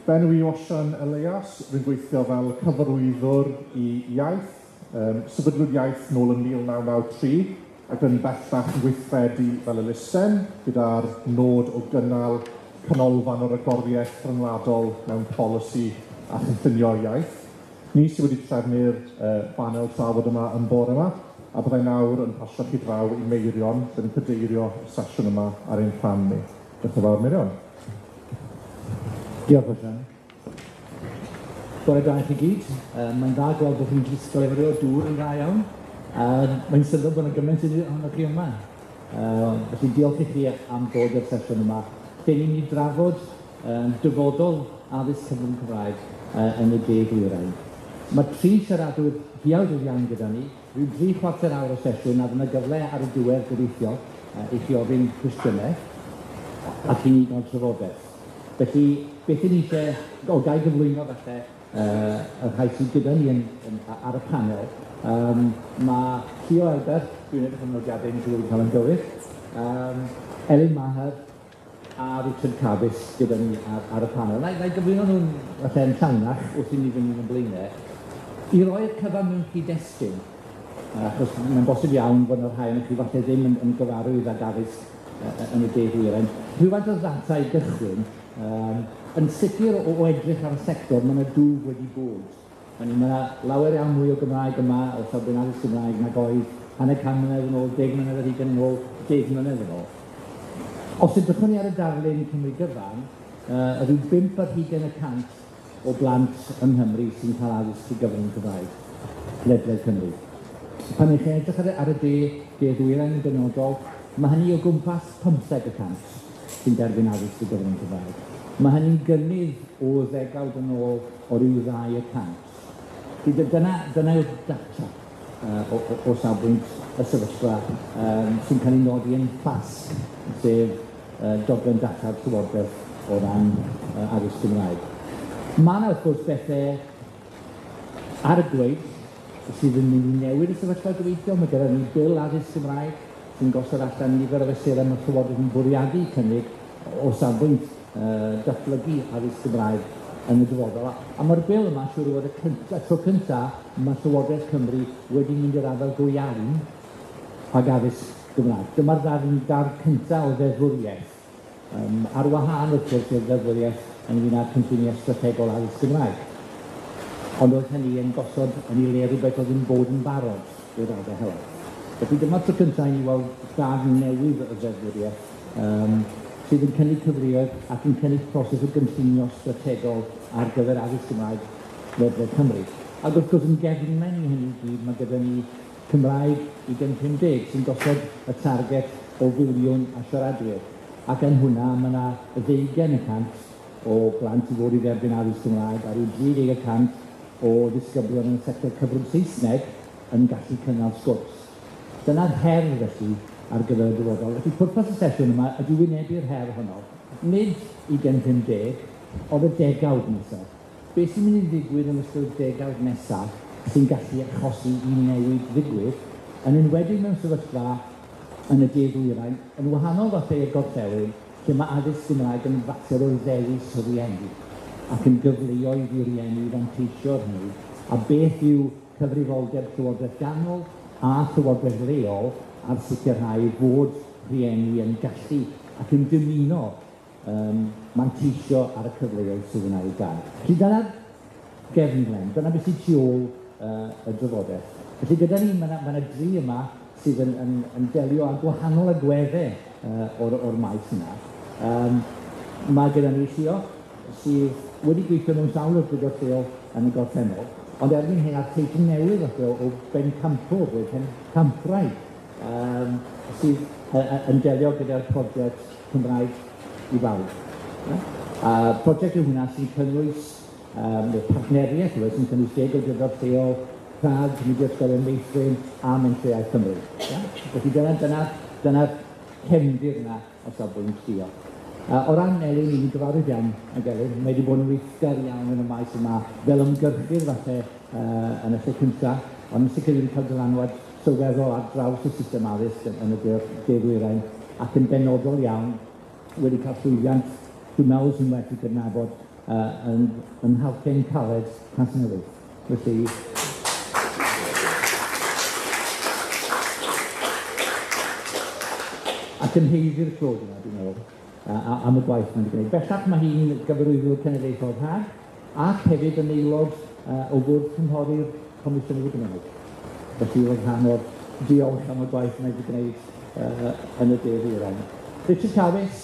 Fy enw i yw Osian Elias, rwy'n gweithio fel cyfarwyddwr i iaith, sefydlwyd iaith nôl yn 1993 ac yn bellach yn gweithredu fel elusen gyda'r nod o gynnal canolfan o ragoriaeth rhyngwladol mewn polisi a chynllunio iaith. Ni sydd wedi trefnu'r banel trafod yma yn bore yma, a byddai nawr yn pasio chi draw i Meirion, sydd yn cadeirio y sesiwn yma ar ein rhan ni. Diolch yn fawr, Meirion. Diolch, Osian. Bore da i chi gyd. Mae'n dda gweld bod chi'n gwisgo efo o dŵr yn dda iawn. Mae'n syndod bod yna gymaint ohonoch chi yma. Felly diolch i chi am ddod i'r sesiwn yma, lle ni'n mynd i drafod dyfodol addysg cyfrwng Cymraeg yn y De Ddwyrain. Mae tri siaradwyr huawdl iawn gyda ni, rhyw 3/4 awr o sesiwn, a fydd yna gyfle ar y diwedd gobeithio i chi ofyn cwestiynau ac i ni gael trafodaeth. Felly, beth i ni eisiau, o gai gyflwyno falle y rhai sydd gyda ni ar y panel. Mae Llio Elberth, dwi'n edrych am nodiadau, ni'n siŵr bod cael yn gywir, Elin Maher a Richard Carbis gyda ni ar y panel. Na i gyflwyno nhw'n falle yn llawnach wrth i ni fynd yn blaenau. I roi'r cyfan mewn cyd-destun, achos mae'n bosib iawn bod yna rhai ohonoch chi falle ddim yn gyfarwydd ag addysg yn y De Ddwyrain. Rhywfaint o ddata i gychwyn, yn sicr o edrych ar y sector, mae yna dwf wedi bod. Mae yna lawer iawn mwy o Gymraeg yma, o safbwynt addysg Gymraeg, nag oedd 50 mlynedd yn ôl, 10 mlynedd ar hugain yn ôl, 10 mlynedd yn ôl. Os edrychwn ni ar y darlun Cymru gyfan, rhyw 25% o blant yng Nghymru sy'n cael addysg trwy gyfrwng Cymraeg ledled Cymru. Pan ych chi'n edrych ar y De Ddwyrain yn benodol, mae hynny o gwmpas 15% sy'n derbyn addysg trwy gyfrwng Cymraeg. Mae hynny'n gynnydd o ddegawd yn ôl o ryw 2%. Dyna yw'r data o safbwynt y sefyllfa sy'n cael ei nodi yn PLAS, sef dogfen data'r Llywodraeth o ran addysg Gymraeg. Mae yna wrth gwrs bethau ar y gweill sydd yn mynd i newid y sefyllfa gobeithio. Mae gyda ni bil addysg Gymraeg sy'n gosod allan nifer o fesurau mae'r Llywodraeth yn bwriadu cynnig o safbwynt datblygu addysg Gymraeg yn y dyfodol. A mae'r bil yma siŵr o fod y tro cyntaf mae Llywodraeth Cymru wedi mynd i'r afael go iawn ag addysg Gymraeg. Dyma'r darn cyntaf o ddeddfwriaeth, ar wahân wrth gwrs i'r ddeddfwriaeth ynglyn â'r cynlluniau strategol addysg Gymraeg. Ond oedd hynny yn gosod yn ei le rhywbeth oedd yn bod yn barod i'r raddau helaeth. Felly dyma'r tro cyntaf i ni weld darn newydd o ddeddfwriaeth sydd yn cynnig cyfleoedd ac yn cynnig proses o gynllunio strategol ar gyfer addysg Gymraeg ledled Cymru. Ac wrth gwrs yn gefnlen i hynny i gyd, mae gyda ni Cymraeg 2050 sy'n gosod y target o 1 filiwn a siaradwyr. Ac yn hwnna mae yna 20% o blant i fod i dderbyn addysg Gymraeg a rhyw 30% o ddisgyblion yn y sector cyfrwng Saesneg yn gallu cynnal sgwrs. Dyna'r her felly ar gyfer y dyfodol. Felly pwrpas y sesiwn yma ydy wynebu'r her honno, nid 2050, ond y degawd nesaf. Beth sy'n mynd i ddigwydd yn ystod y degawd nesaf sy'n gallu achosi i newid ddigwydd, yn enwedig mewn sefyllfa yn y De Ddwyrain, yn wahanol falle i'r Gorllewin, lle mae addysg Gymraeg yn fater o ddewis y rieni, ac yn gyfleoedd i rieni fanteisio ar hynny, a beth yw cyfrifoldeb Llywodraeth Ganol a Llywodraeth Leol ar sicrhau fod rhieni yn gallu ac yn dymuno manteisio ar y cyfleoedd sydd yna i'w gael. Felly dyna'r gefnlen, dyna beth sydd tu ôl y drafodaeth. Felly gyda ni, mae yna dri yma sydd yn delio â gwahanol agweddau o'r maes yna. Mae gyda ni Llio, sydd wedi gweithio mewn sawl awdurdod lleol yn y gorffennol, ond erbyn hyn a'r teitl newydd falle o bencampwr, neu pencampwraig, sydd yn delio gyda'r prosiect Cymraeg i Bawb. A prosiect yw hwnna sy'n cynnwys neu partneriaeth yw e, sy'n cynnwys 10 awdurdod lleol, Prag, Mudiad Ysgolion Meithrin a Menter Iaith Cymru. Felly dyna'r cefndir yna o safbwynt Llio. O ran Elin, ni'n gyfarwydd iawn ag Elin. Mae wedi bod yn weithgar iawn yn y maes yma fel ymgyrchydd falle yn y lle cyntaf, ond yn sicr wedi cael dylanwad sylweddol ar draws y system addysg yn y De Ddwyrain, ac yn benodol iawn wedi cael llwyddiant, dwi'n meddwl sy'n werth i gydnabod, yn Nhalcen Caled Casnewydd. Felly, ac yn haeddu'r clod yna, dwi'n meddwl, am y gwaith mae'n wedi gwneud. Bellach mae hi'n gyfarwyddwr cenedlaethol rhag, ac hefyd yn aelod o fwrdd cynghori'r Comisiynydd y Gymraeg. Felly roedd rhan o'r diolch am y gwaith mae wedi gwneud yn y De Ddwyrain. Richard Cawys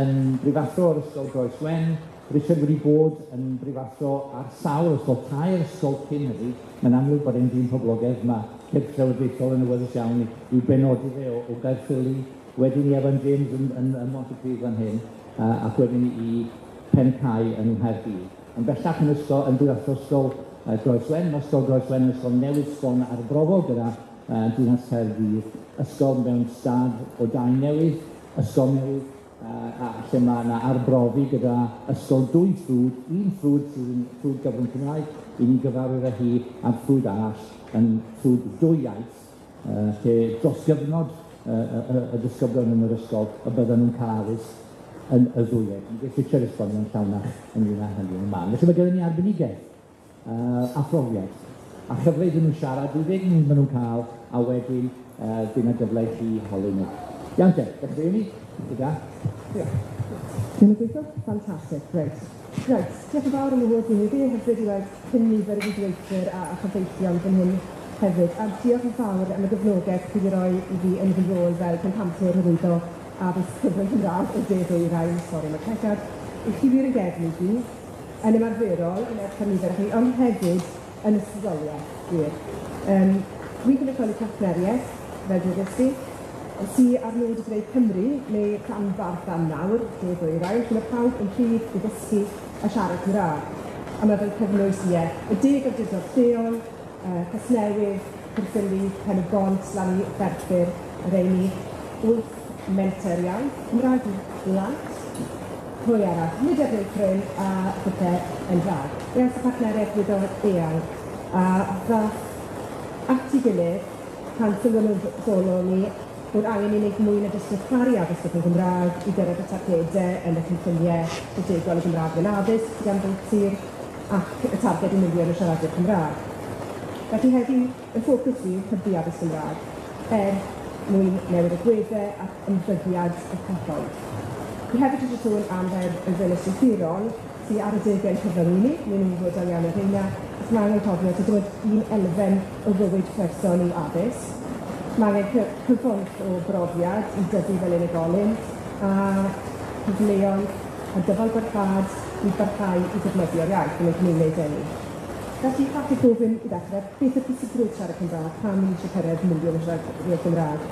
yn brifathro o'r Ysgol Groes Wen. Richard wedi bod yn brifathro ar sawl ysgol, tair ysgol cyn hynny. Mae'n amlwg bod e'n ddyn poblogaidd, mae cyrff llywodraethol yn awyddus iawn i'w benodi fe o Gaerffili, wedyn i Evan James yn Montypridd fan hyn, ac wedyn i Pencae yn Nghaerdydd. Yn bellach yn ysgol, yn brifathro ysgol Groes Wen, mae Ysgol Groes Wen yn ysgol newydd sbon arbrofol gyda Dinas Caerdydd, ysgol mewn stad o dai newydd, ysgol newydd, a lle mae yna arbrofi gyda ysgol dwy ffrwd, un ffrwd sydd yn ffrwd gyfrwng Cymraeg, i ni'n gyfarwydd â hi, a'r ffrwd arall yn ffrwd dwy iaith, lle dros gyfnod y disgyblion yn yr ysgol y bydden nhw'n cael addysg yn y ddwy iaith. Yn gallu Richard esbonio'n llawnach ynglyn â hynny yn y man. Felly mae gennym ni arbenigedd a phrofiad, a chyfle iddyn nhw siarad, 20 munud maen nhw'n cael, a wedyn bydd yna gyfle i chi holi nhw. Iawn te, dechreuwn ni gyda. Dwi'n gweithio? Fantastic, reit. Reit, diolch yn fawr am y wahoddiad i heddi, hyfryd i weld cyn nifer o gydweithwyr a chyfeillion fan hyn hefyd. A diolch yn fawr am y gefnogaeth chi wedi rhoi i fi yn fy rôl fel pencampwr hyrwyddo addysg cyfrwng Cymraeg y De Ddwyrain, sori am y cleciad, i chi wir yn gefn i fi, yn ymarferol, yn edrych ar nifer o chi, ond hefyd yn ysbrydoliaeth, wir. Dwi'n cynrychioli partneriaeth, fel dwedes i, sy ar nod i greu Cymru, neu rhanbarth am nawr, De Ddwyrain, lle mae pawb yn rhydd i ddysgu a siarad Cymraeg. A mae fe'n cynnwys, ie, y 10 awdurdod lleol, Casnewydd, Caerffili, Pen-y-bont, lan i Ferthyr, y rheini, 8 menter iaith, Cymraeg i blant, pwy arall, Mudiad Meithrin a phethau yn rhad. Iaith y partneriaeth wyddor eang, a ddath at ei gilydd pan sylweddolon ni bod angen i wneud mwy na jyst darparu addysg yn Gymraeg i gyrraedd y targedau yn y cynlluniau strategol y Gymraeg mewn addysg gan bob sir ac y targed i miliwn o siaradwyr Cymraeg. Felly heddiw, y ffocws yw hybu addysg Gymraeg er mwyn newid agweddau ac ymddygiad y cyhoedd. Fi hefyd eisiau sôn am her y elfennau strwythurol sydd ar adegau yn cyflawni ni, ni'n ymwybodol iawn o'r rheina, ac mae angen cofio taw dim ond un elfen o fywyd person yw addysg. Mae angen cyfoeth o brofiad i dyfu fel unigolyn a cyfleoedd a dyfal barhad i barhau i ddefnyddio'r iaith yn y gymuned ni. Felly, falle gofyn i ddechrau, beth yw'r pwysigrwydd siarad Cymraeg, pam ni eisiau cyrraedd miliwn o siaradwyr Gymraeg?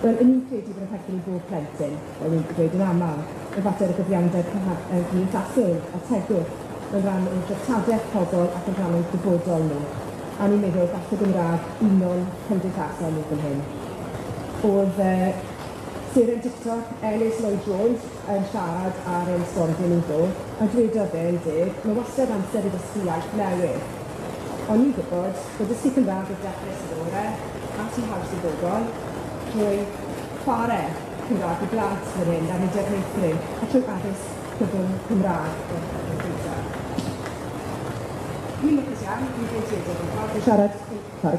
Wel, yn ni'n credu bod yn perthyn i bob plentyn, fel ni'n dweud yn aml, y fater o gyfiawnder cymdeithasol a tegwch yn rhan o dreftadaeth pobl ac yn rhan o'u dyfodol nhw. A ni'n meddwl gall y Gymraeg uno'n cymdeithasol ni fan hyn. Oedd seren TikTok Ellis Lloyd Jones yn siarad ar ein stondin ni ddo, a dwedodd e yn deg, mae wastad amser i ddysgu iaith newydd. O'n i'n gwybod bod dysgu Cymraeg yw'r dechrau sydd orau, a sy'n haws i bobl, trwy chwarae Cymraeg i blant fan hyn, ar Mudiad Meithrin, a trwy addysg cyfrwng Cymraeg o'r cychwyn cyntaf. Dwi'n lwcus iawn, dwi'n freintiedig yn cael siarad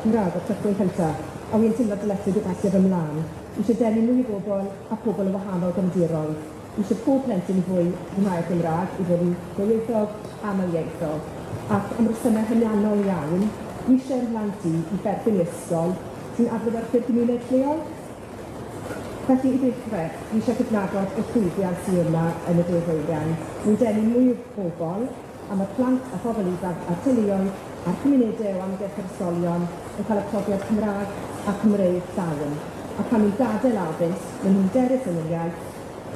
Cymraeg o'r cychwyn cyntaf, a wi'n teimlo dyletswydd i basio fy mlaen. Eisiau denu mwy o bobl a pobl o wahanol gefndiroedd. Eisiau pob plentyn i fwy mwynhau'r Gymraeg, i fod yn ddwyieithog, amlieithog. Ac am resymau hynanol iawn, fi eisiau'r mhlant i berthyn i ysgol sy'n adlewyrchu'r gymuned lleol. Felly i ddechrau, fi eisiau cydnabod y llwyddiant sydd yma yn y De Ddwyrain. Ni'n denu mwy o bobl, a mae plant a phobl ifanc a'r teuluoedd a'r cymunedau o amgylch yr ysgolion yn cael y profiad Cymraeg a Cymreig llawn. A pan ni'n gadael addysg, maen nhw'n dewis yn yr iaith,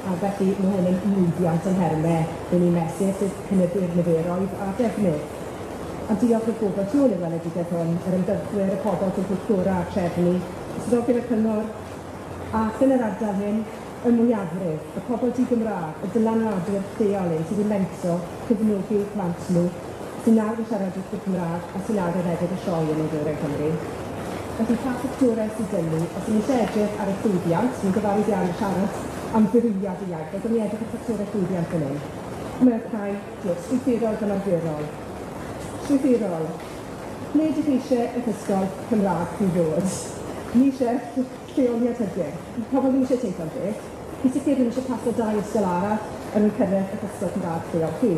a felly mae hwn yn lwyddiant yn nhermau ry'n ni'n mesur sef cynyddu'r niferoedd a defnydd. A diolch i'r bobl tu ôl i'r weledigaeth hwn, yr ymgyrchwyr, y pobl sy'n pwyllgora a trefnu, y swyddogion y cyngor, ac yn yr ardal hyn, y mwyafrif, y pobl di-Gymraeg, y dylanwadwyr lleol hyn sydd wedi mentro cefnogi'u plant nhw, sy'n nawr yn siarad y Cymraeg a sy'n nawr yn rhedeg y sioe yn y Dwyrain Cymru. Felly pa ffactorau sydd 'da ni, os ydyn ni eisiau edrych ar y llwyddiant, ni'n gyfarwydd iawn yn siarad am ddirywiad y iaith, ond ni edrych ar ffactorau llwyddiant fan hyn. Mae'r rhai strwythurol ac ymarferol. Strwythurol. Ble ydych chi eisiau eich ysgol Cymraeg i ddod? Ni eisiau lleoliad hygyrch. Pobl ddim eisiau teithio'n bell. Yn sicr ddim eisiau paso 2 ysgol arall er mwyn cyrraedd eich ysgol Cymraeg lleol chi.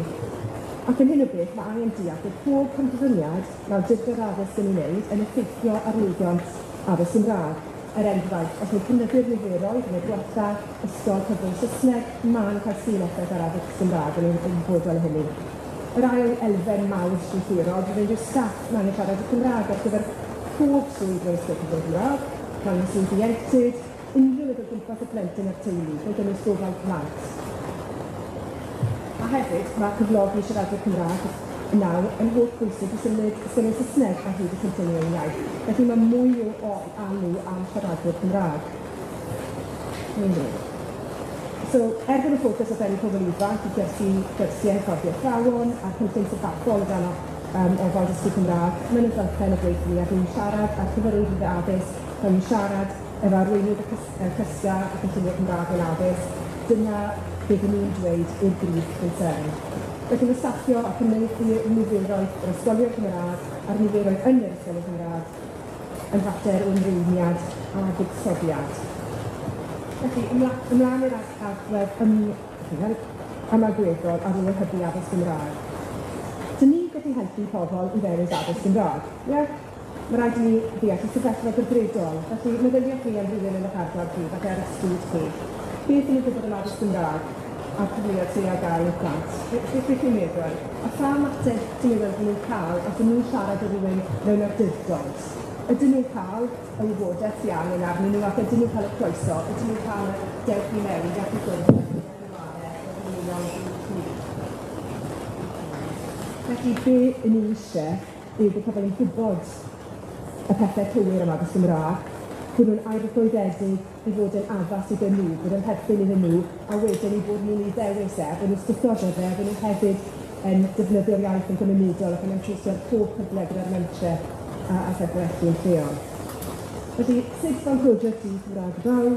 Ac yn hyn o beth, mae angen deall bod pob penderfyniad mae awdurdod addysg yn ei wneud yn effeithio ar lwyddiant addysg Gymraeg. Er enghraifft, os mae'n cynyddu'r niferoedd neu gwella ysgol cyfrwng Saesneg, mae'n cael sgil effaith ar addysg Gymraeg yn ymwybodol o hynny. Yr ail elfen mawr strwythurol fydd unrhyw staff mae'n angen siarad y Cymraeg ar gyfer pob swydd mewn ysgol cyfrwng Cymraeg, rhan o swydd ieuenctid, unrhyw beth o gwmpas y plentyn a'r teulu, gan gynnwys gofal plant. A hefyd, mae cyflogi siaradwyr Cymraeg nawr yn holl bwysig i symud ysgolion Saesneg ar hyd y cynlluniau iaith. Felly mae mwy o alw am siaradwyr Cymraeg. So, er bod y ffocws ar bennu pobl ifanc i gyrsiau hyfforddi athrawon a'r cynllun sabathol o dan ofal dysgu Cymraeg, mae'n ymgyrchu yn y gweithlu a dwi'n siarad â'r cyfarwyddwyr addysg, dwi'n siarad efo arweinydd y cysga a cynllunio Cymraeg yn addysg. Dyna beth ni'n dweud yw'r brif concern. Felly mae staffio a cynyddu niferoedd yr ysgolion Cymraeg a'r niferoedd yn yr ysgolion Cymraeg yn fater o ymrwymiad a buddsoddiad. Felly, ymlaen i'r agwedd ymagweddol ar ôl hybu addysg Gymraeg. Dyn ni'n gallu helpu pobl i ddewis addysg Gymraeg. Ie? Mae rhaid i ni ddeall y sefyllfa gyfredol. Felly, meddyliwch chi am rhywun yn eich ardal chi, falle ar y stryd chi. Beth ydyn nhw'n gwybod am addysg Gymraeg a'r cyfleoedd sydd ar gael i'r plant? Beth chi'n meddwl? A pha ymateb ti'n meddwl bod nhw'n cael os ydyn nhw'n siarad â rhywun mewn awdurdod? Ydyn nhw'n cael y wybodaeth sydd angen arnyn nhw ac ydyn nhw'n cael y croeso? Ydyn nhw'n cael y dewch i mewn, dewch i gwrdd? Felly, be 'yn ni eisiau yw bod pobl yn gwybod y pethau cywir am addysg Gymraeg, bod nhw'n ailgyhoeddedig i fod yn addas iddyn nhw, bod yn perthyn iddyn nhw, a wedyn i bod nhw'n ei ddewis e, bod nhw'n sticio gyda fe, bod nhw hefyd yn defnyddio'r iaith yn gymunedol ac yn manteisio ar pob cyfle gyda'r mentre a phethau felly yn lleol. Felly, sut mae'r prosiect i Cymraeg Bawb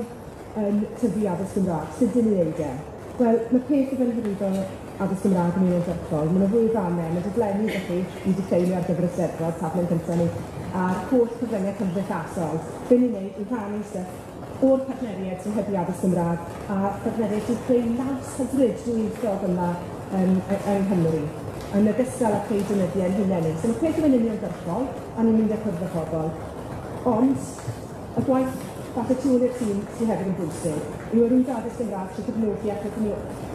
yn tyfu addysg Gymraeg? Sut dyn ni'n neud e? Wel, mae peth o fe'n hyrwyddo addysg Gymraeg yn uniongyrchol. Mae yna fwy o fannau, mae dogfenni gyda chi i dechreuo ar gyfer y Steddfod, taflen cyntaf ni, a'r holl cyfryngau cymdeithasol. Be ni'n neud yw rhannu stuff o'r partneriaid sy'n hybu addysg Gymraeg a partneriaid sy'n creu naws hyfryd dwyieithog yma yng Nghymru, yn ogystal â creu deunyddiau ein hunain ni. So mae peth yn uniongyrchol, a ni'n mynd â cwrdd â phobl. Ond y gwaith falle tu ôl i'r tîm sydd hefyd yn bwysig yw hyrwyddo addysg Gymraeg trwy cefnogi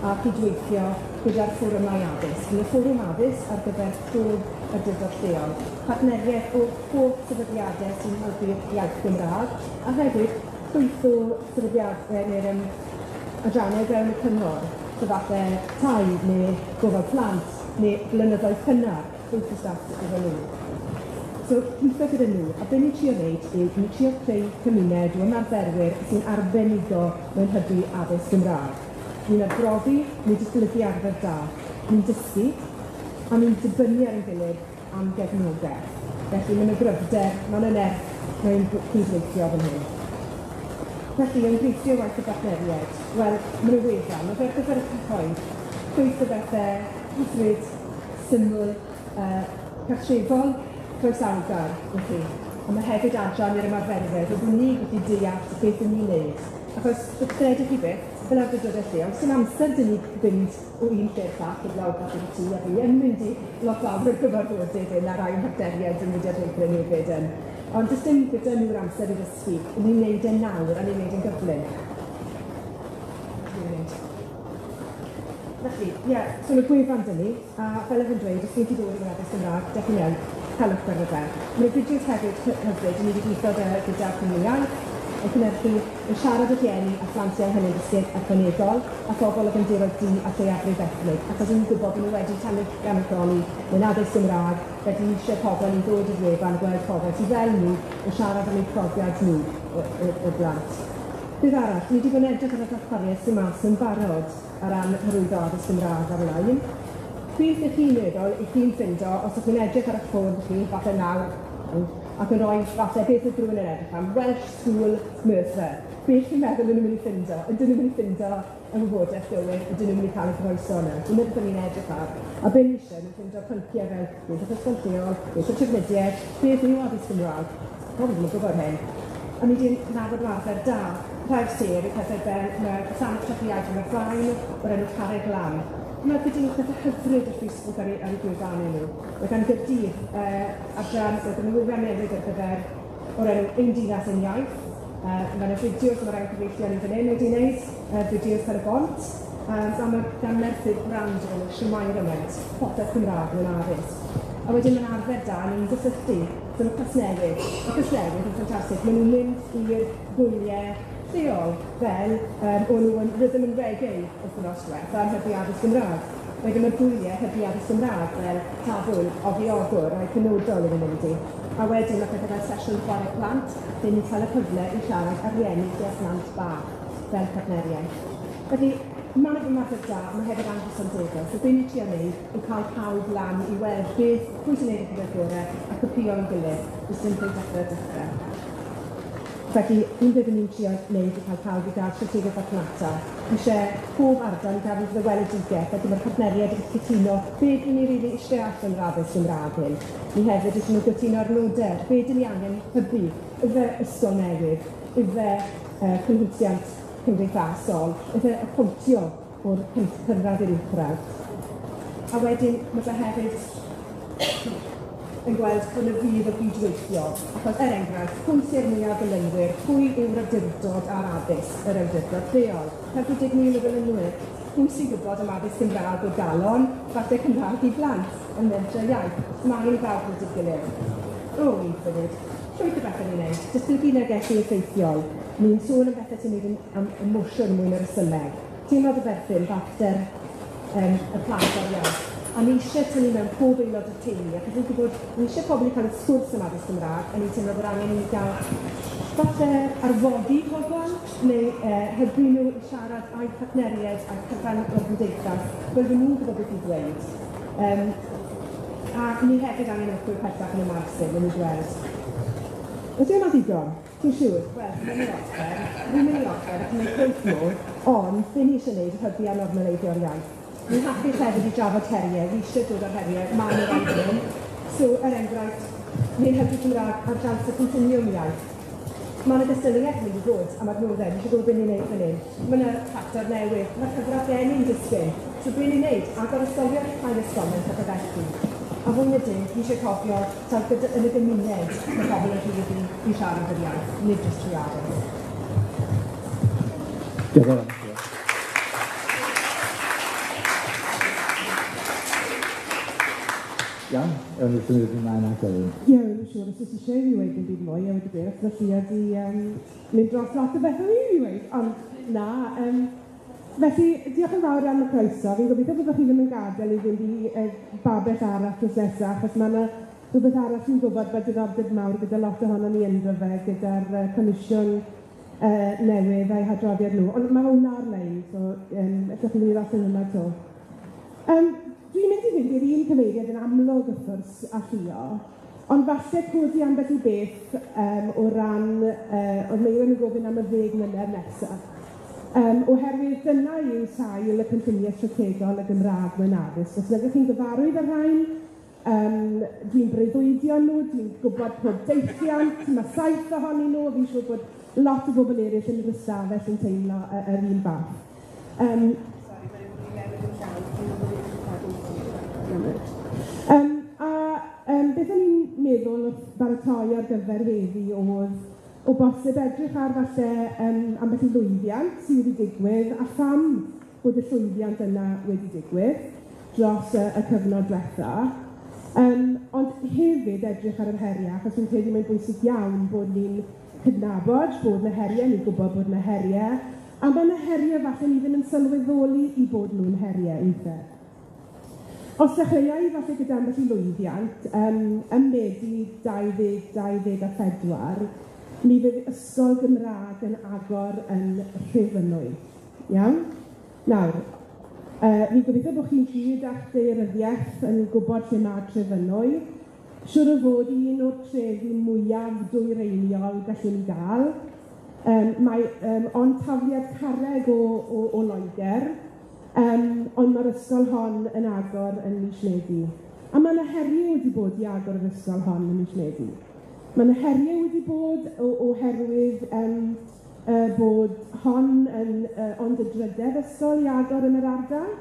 a cydweithio gyda'r fforymau addysg. Mae fforwm addysg ar gyfer pob awdurdod lleol, partneriaeth o pob sefydliadau sy'n helpu'r iaith Gymraeg, a hefyd llwyth o sefydliadau neu'r adrannau fewn y cyngor, so falle tai neu gofal plant neu blynyddoedd cynnar, llwyth o staff efo nhw. So, gweithio gyda nhw, a be ni'n trio wneud yw ni'n trio creu cymuned o ymarferwyr sy'n arbenigo mewn hybu addysg Gymraeg. Ni'n arbrofi, ni'n datblygu arfer da, ni'n dysgu, a ni'n dibynnu ar ein gilydd am gefnogaeth. Felly, mae'n gryfder, mae'n nerth, mae'n cydweithio fan hyn. Felly, yn gweithio waith y bartneriaid, wel, mae'n y wefan, mae fe ar gyfer y cyhoedd, llwyth o bethau hyfryd, syml, cartrefol, croesawgar i chi. Ond mae hefyd adran i'r ymarferwyr, byddwn ni gallu deall beth ydyn ni'n neud. Achos, credwch chi beth, fel awdurdodau lleol, sy'n amser dyn ni fynd o un lle i'r llall, heblaw falle bod ti a fi yn mynd i lot fawr o'r cyfarfodydd hyn a rai o'n partneriaid yn mynd i'r rhaglen hefyd yn. Ond does dim gyda nhw'r amser i ddysgu. Ni'n neud e nawr a ni'n neud e'n gyflym. Felly, ie, so mae gwefan 'da ni, a fel oedd yn dweud, os chi'n dod i'r addysg Gymraeg, dewch i mewn, helwch gyda fe. Mae fideos hefyd hyfryd, ni wedi gweithio gyda Cwmni Iaith, yn cynhyrchu, yn siarad â rhieni a phlant sydd anghenion dysgu ychwanegol, a phobl o gefndiroedd du a lleiafrif ethnig, achos ni'n gwybod bod nhw wedi tangycholi mewn addysg Gymraeg, felly ni eisiau pobl i ddod i'r wefan, gweld pobl sydd fel nhw yn siarad am eu profiad nhw o blant. Beth arall, ni wedi bod yn edrych ar y ddarpariaeth sy'n mas yn barod ar ran hyrwyddo addysg Gymraeg ar-lein. Beth ych chi'n meddwl, ych chi'n ffindo, os ych chi'n edrych ar eich ffôn chi, falle nawr, ac yn rhoi falle beth oedd rhywun yn edrych am, Welsh School Merthyr. Beth chi'n meddwl nhw'n mynd i ffindo? Ydyn nhw'n mynd i ffindo y wybodaeth gywir? Ydyn nhw'n mynd i cael y croeso yna? Dyna beth ni'n edrych ar. A be ni eisiau, ni'n ffindo pynciau fel beth yw'r ysgol lleol, beth yw'r trafnidiaeth, beth yw addysg Gymraeg. Pobl ddim yn gwybod hyn. A ni 'di nabod ymarfer da. Rhai'r sêr yw pethau fel mae'r gwasanaeth trochi iaith yn y Rhain o'r enw Carreg Lan. Mae gyda nhw pethau hyfryd ar Facebook ar eu gwefannau nhw. Mae gan Gaerdydd adran, roedd yn wefan newydd ar gyfer o'r enw Ein Dinas Ein Iaith. Mae yna fideos mae rhai cyfeillion i fan hyn wedi wneud, fideos ar y bont. A mae gan Merthyr brand o'r enw Shwmae Rymaint, popeth Cymraeg mewn addysg. A wedyn mae'n arfer da, ni'n gysylltu. So mae Casnewydd. Mae Casnewydd yn ffantastig. Maen nhw'n mynd i'r gwyliau lleol fel o'n nhw yn Rhythm and Reggae wythnos diwetha yn hybu addysg Gymraeg. Wedyn mae'r gwyliau hybu addysg Gymraeg fel Tafwyl, Ogi Ogwr, rhai penodol iddyn nhw mynd i. A wedyn mae pethau fel sesiwn chwarae plant, lle ni'n cael y cyfle i siarad â rhieni gyda phlant bach fel partneriaeth. Felly, mae'n ymarfer da, mae hefyd anghysondebau. So be ni'n trio wneud yw cael pawb lan i weld beth, pwy sy'n neud y pethau gorau a copïo ein gilydd, jyst dim pwynt dechrau dechrau. Felly, un peth ni'n trio wneud yw cael pawb i gael strategaeth farchnata. Ni eisiau pob ardal i gael ei weledigaeth, felly mae'r partneriaid yn cytuno beth ni rili eisiau allan o'r addysg Gymraeg hyn. Ni hefyd eisiau nhw gytuno ar nodau, be dyn ni angen hybu, ife ysgol newydd, ife cynhwysiant cymdeithasol, ife y pontio o'r cynradd i'r uwchradd. A wedyn, mae fe hefyd yn gweld bod yna fudd o gydweithio, achos er enghraifft, pwy sy'r mwyaf ddilynwyr, pwy yw'r awdurdod ar addysg, yr awdurdod lleol, 40,000 o ddilynwyr, pwy sy'n gwybod am addysg Gymraeg o galon, falle Cymraeg i blant yn mentrau iaith, mae'n i bawb wedi gilydd. O, un funud, llwyth o bethau ni'n neud, datblygu negesu effeithiol, ni'n sôn am bethau sy'n neud am emosiwn mwy na rhesymeg, teimlad o berthyn, balchder y plant ar iaith. A ni eisiau tynnu mewn pob aelod o'r teulu, achos ni'n gwybod, ni eisiau pobl i cael y sgwrs am addysg Gymraeg, a ni'n teimlo bod angen i ni gael falle arfogi pobl, neu helpu nhw i siarad â'u partneriaid a'r cyfan o'r gymdeithas, fel bod nhw'n gwybod beth i ddweud. A ni hefyd angen ymchwil pellach yn y maes hyn, ni'n gweld. Ydy hwnna ddigon? Ti'n siŵr? Wel, fi'n mynd i orffen, fi'n mynd i orffen, ac yn gwneud mwy, ond be ni eisiau gwneud yw hybu a normaleiddio'r iaith. Ni'n hapus hefyd i drafod heriau, ni eisiau dod â'r heriau, maen nhw'n rhaid hyn. So, er enghraifft, ni'n hybu Cymraeg ar draws y continuum iaith. Mae yna gystadleuaeth yn mynd i fod am adnoddau, ni eisiau gwybod beth ni'n neud fan hyn. Mae yna ffactor newydd, mae'r cyfradd geni'n disgyn. So be ni'n neud? Agor ysgolion, cau ysgolion, pethau felly. A fwy na dim, ni eisiau cofio taw gyda yn y gymuned mae pobl yn rhydd i siarad yr iaith, nid jyst trwy addysg. Diolch yn fawr. Iawn, ewn ni symud ymlaen at Elin. Ie, wi'n siŵr os oes eisiau i fi weud dim byd mwy, a wedi gweud, achos mae Llio 'di mynd dros lot o bethau fi wedi weud, ond na. Felly, diolch yn fawr am y croeso. Fi'n gobeithio byddwch chi ddim yn gadael i fynd i babell arall drws nesaf, achos mae yna rhywbeth arall fi'n gwybod bod diddordeb mawr gyda lot ohonon ni ynddo fe, gyda'r comisiwn newydd a'i hadroddiad nhw. Ond mae hwnna ar-lein, so allwch chi fynd i ddarllen hwnna 'to. Dwi'n mynd i fynd i'r un cyfeiriad yn amlwg wrth gwrs â Llio, ond falle codi ambell i beth o ran, oedd Meirion yn gofyn am y 10 mlynedd nesaf. Oherwydd dyna yw sail y cynlluniau strategol y Gymraeg mewn addysg. Os nag ydych chi'n gyfarwydd â'r rhain, dwi'n breuddwydio nhw, dwi'n gwybod pob deilliant, mae 7 ohonyn nhw, a fi'n siŵr bod lot o bobl eraill yn yr ystafell yn teimlo yr un fath. Beth o'n i'n meddwl wrth baratoi ar gyfer heddi oedd o bosib edrych ar falle ambell i lwyddiant sydd wedi digwydd a pham bod y llwyddiant yna wedi digwydd dros y cyfnod diwetha. Ond hefyd edrych ar yr heriau, achos fi'n credu mae'n bwysig iawn bod ni'n cydnabod bod yna heriau, ni'n gwybod bod yna heriau, a mae yna heriau falle ni ddim yn sylweddoli i bod nhw'n heriau weithiau. Os dechreuai falle gyda ambell i lwyddiant, ym Medi 2024, mi fydd Ysgol Gymraeg yn agor yn Rhufynwy. Iawn? Nawr, fi'n gobeithio bod chi'n gyd â'ch daearyddiaeth yn gwybod lle mae Trefynwy. Siŵr o fod un o'r trefi mwyaf dwyreiniol gallwn ni gael. Mae ond tafliad carreg o Loegr, ond mae'r ysgol hon yn agor yn mis Medi. A mae yna heriau wedi bod i agor yr ysgol hon yn mis Medi. Mae yna heriau wedi bod oherwydd bod hon yn ond y drydedd ysgol i agor yn yr ardal.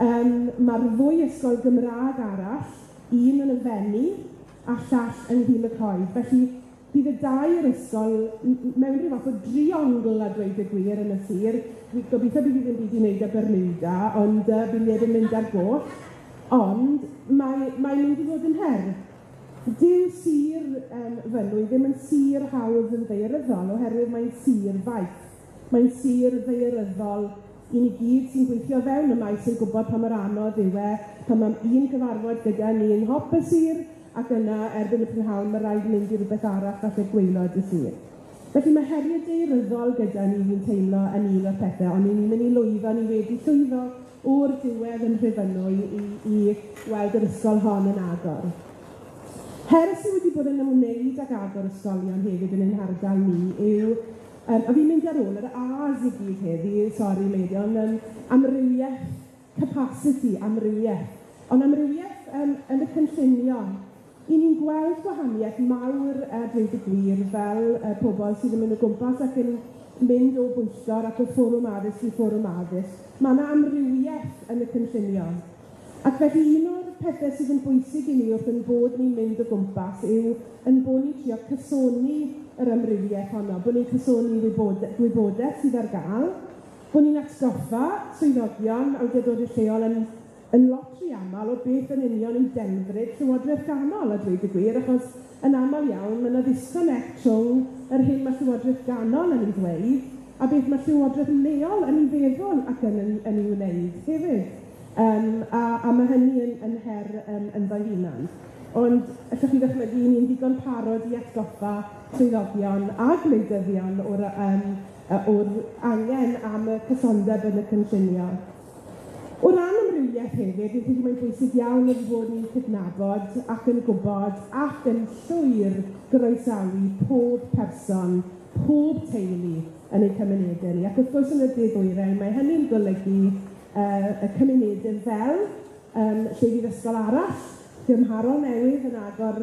Mae'r ddwy ysgol Gymraeg arall, un yn y Fenni a llall yng Nghil-y-Coed. Felly bydd y dair ysgol mewn rhyw fath o driongl a dweud y gwir yn y sir. Gobeithio bydd hi ddim byd i wneud â Bermuda, ond bydd neb yn mynd ar goll. Ond mae'n mynd i fod yn her. Dyw sir Fynwy ddim yn sir hawdd yn ddaearyddol, oherwydd mae'n sir faith. Mae'n sir ddaearyddol i ni gyd sy'n gweithio fewn y maes yn gwybod pa mor anodd yw e, pan mae un cyfarfod gyda ni yng nghop y sir, ac yna erbyn y prynhawn mae rhaid mynd i rywbeth arall falle gwaelod y sir. Felly mae heriau daearyddol gyda ni fi'n teimlo yn un o'r pethau, ond ni'n mynd i lwyddo, ni wedi llwyddo o'r diwedd yn Nhrefynwy i weld yr ysgol hon yn agor. Her sydd wedi bod yn ymwneud ag agor ysgolion hefyd yn ein hardal ni yw, a fi'n mynd ar ôl yr A's i gyd heddi, sori Meirion, amrywiaeth, capacity, amrywiaeth. Ond amrywiaeth yn y cynllunio. I ni'n gweld gwahaniaeth mawr dweud y gwir fel pobl sydd yn mynd o gwmpas ac yn mynd o bwyllgor ac o fforwm addysg i fforwm addysg. Mae yna amrywiaeth yn y cynllunio. Ac felly un o'r pethau sydd yn bwysig i ni wrth yn bod ni'n mynd o gwmpas yw yn bod ni'n trio cysoni yr amrywiaeth honno, bod ni'n cysoni gwybodaeth sydd ar gael, bod ni'n atgoffa swyddogion awdurdodau lleol yn lot rhy aml o beth yn union yw delfryd Llywodraeth Ganol, a dweud y gwir, achos yn aml iawn mae yna ddisconnect rhwng yr hyn mae Llywodraeth Ganol yn ei ddweud a beth mae Llywodraeth leol yn ei feddwl ac yn ei wneud hefyd. A mae hynny yn her ynddo'i hunan. Ond allwch chi ddychmygu, ni'n ddigon parod i atgoffa swyddogion a gwleidyddion o'r angen am y cysondeb yn y cynllunio. O ran amrywiaeth hefyd, fi'n credu mae'n bwysig iawn ein bod ni'n cydnabod ac yn gwybod ac yn llwyr groesawu pob person, pob teulu yn ein cymunedau ni. Ac wrth gwrs yn y de-ddwyrain, mae hynny'n golygu y cymunedau fel lle fydd ysgol arall gymharol newydd yn agor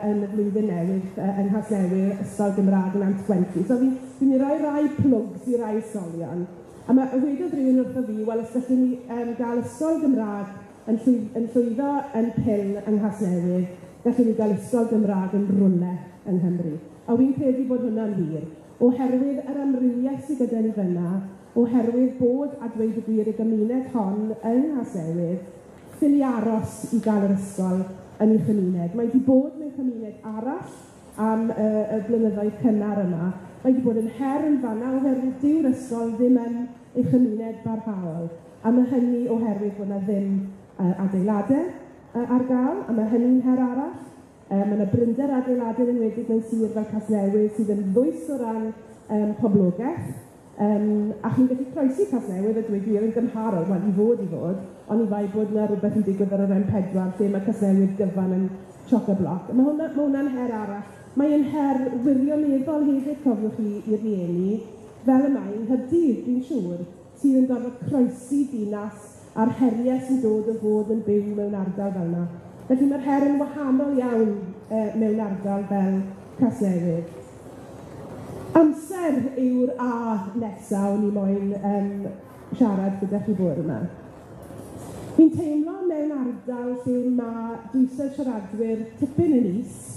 yn y flwyddyn newydd yng Nghasnewydd, Ysgol Gymraeg Nant Gwenti. So fi'n rhoi rai plwgs i rai ysgolion. A mae wedodd rhywun wrtho fi, wel, os gallwn ni gael ysgol Gymraeg yn llwyddo yn Pil yng Nghasnewydd, gallwn ni gael ysgol Gymraeg yn rwle yng Nghymru. A fi'n credu bod hwnna'n wir, oherwydd yr amrywiaeth sydd gyda ni fyna, oherwydd bod, a dweud y gwir, y gymuned hon yng Nghasnewydd, ffili aros i gael yr ysgol yn ei chymuned. Mae wedi bod mewn cymuned arall am y blynyddoedd cynnar yma. Mae wedi bod yn her yn fanna oherwydd dyw'r ysgol ddim yn ei chymuned barhaol. A mae hynny oherwydd bod yna ddim adeiladau ar gael, a mae hynny'n her arall. Mae yna brinder adeiladau yn enwedig mewn sir fel Casnewydd sydd yn ddwys o ran poblogaeth. A chi'n gallu croesi Casnewydd a dweud gwir yn gymharol, wel i fod, ond i fai bod yna rhywbeth yn digwydd ar yr M4 lle mae Casnewydd gyfan yn chock-a-block. Mae hwnna'n her arall. Mae'n her wirioneddol hefyd, cofiwch chi, i rieni, fel y mae yng Nghaerdydd, dwi'n siŵr, sydd yn gorfod croesi dinas a'r heriau sy'n dod o fod yn byw mewn ardal fel yna. Felly mae'r her yn wahanol iawn mewn ardal fel Casnewydd. Amser yw'r A nesaf o'n i moyn siarad gyda chi bore yma. Fi'n teimlo mewn ardal lle mae dwysedd siaradwyr tipyn yn is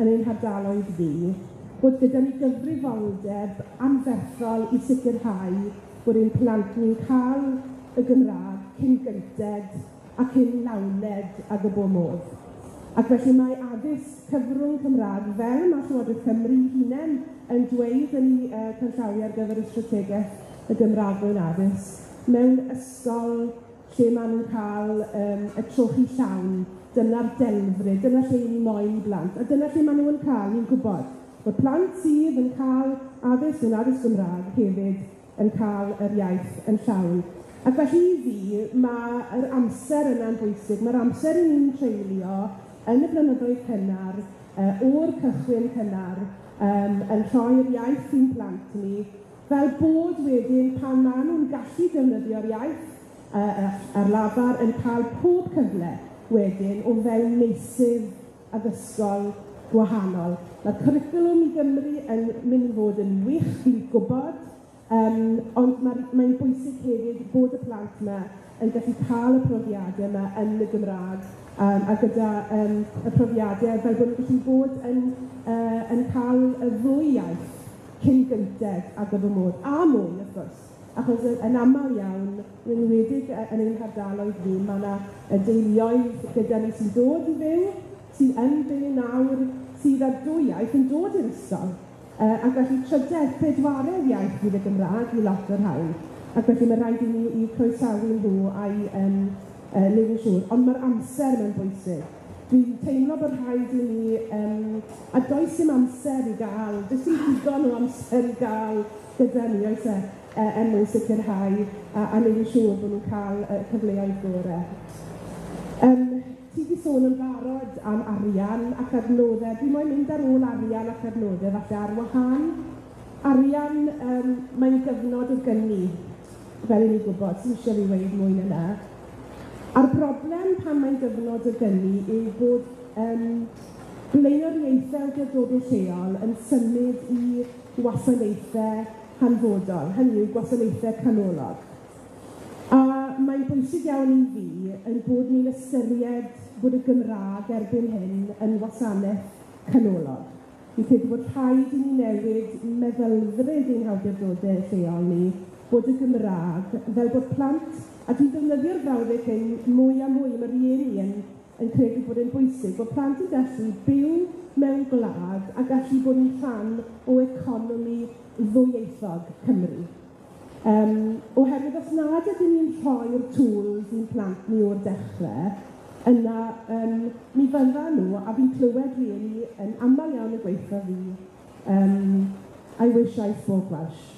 yn ein hardaloedd fi, bod gyda ni gyfrifoldeb anferthol i sicrhau bod ein plant ni'n cael y Gymraeg cyn gynted a cyn lawned ag y bo modd. Ac felly mae addysg cyfrwng Cymraeg, fel mae Llywodraeth Cymru hunain yn dweud yn ei canllawiau ar gyfer y strategaeth y Gymraeg mewn addysg, mewn ysgol lle maen nhw'n cael y trochi llawn, dyna'r delfryd, dyna lle ni moyn blant, a dyna lle maen nhw'n cael, ni'n gwybod, bod plant sydd yn cael addysg mewn addysg Gymraeg hefyd yn cael yr iaith yn llawn. Ac felly i fi, mae'r amser yna'n bwysig, mae'r amser i ni'n treulio yn y blynyddoedd cynnar, o'r cychwyn cynnar, yn rhoi'r iaith i'n plant ni, fel bod wedyn pan maen nhw'n gallu defnyddio'r iaith ar lafar yn cael pob cyfle wedyn o fewn meysydd addysgol gwahanol. Mae'r cwricwlwm i Gymru yn mynd i fod yn wych, fi'n gwybod, ond mae'n bwysig hefyd bod y plant yma yn gallu cael y profiadau yma yn y Gymraeg a gyda y profiadau fel bod nhw'n gallu bod yn cael y ddwy iaith cyn gynted ag y fy modd, a mwy wrth gwrs, achos yn aml iawn, yn enwedig yn ein hardaloedd ni, mae yna deuluoedd gyda ni sy'n dod i fyw, sydd yn byw nawr, sydd ar dwy iaith yn dod i'r ysgol, ac felly trydedd, pedwaredd iaith fydd y Gymraeg i lot o'r rhain, ac felly mae rhaid i ni i'w croesawu nhw a'i wneud yn siŵr, ond mae'r amser mae'n bwysig. Dwi'n teimlo bod rhaid i ni, a does dim amser i gael, does dim digon o amser i gael gyda ni, oes e, er mwyn sicrhau a wneud yn siŵr bod nhw'n cael cyfleoedd gorau. Ti wedi sôn yn barod am arian ac adnoddau. Dwi moyn mynd ar ôl arian ac adnoddau, falle ar wahân. Arian, mae'n gyfnod o gyni, fel i ni gwybod, sy'n eisiau fi weud mwy na 'na. A'r broblem pan mae'n gyfnod o gyni yw bod blaenoriaethau awdurdodau lleol yn symud i wasanaethau hanfodol, hynny yw gwasanaethau canolog. A mae'n bwysig iawn i fi yn bod ni'n ystyried bod y Gymraeg erbyn hyn yn wasanaeth canolog. Fi'n credu bod rhaid i ni newid meddylfryd ein hawdurdodau lleol ni, bod y Gymraeg, fel bod plant, a dwi'n defnyddio'r brawddeg hyn mwy a mwy, mae rhieni yn credu bod e'n bwysig, bod plant yn gallu byw mewn gwlad a gallu bod yn rhan o economi ddwyieithog Cymru. Oherwydd os nad ydyn ni'n rhoi'r tools i'n plant ni o'r dechrau, yna mi fyddan nhw, a fi'n clywed rhieni yn aml iawn yn gweithio fi, I wish I spoke Welsh.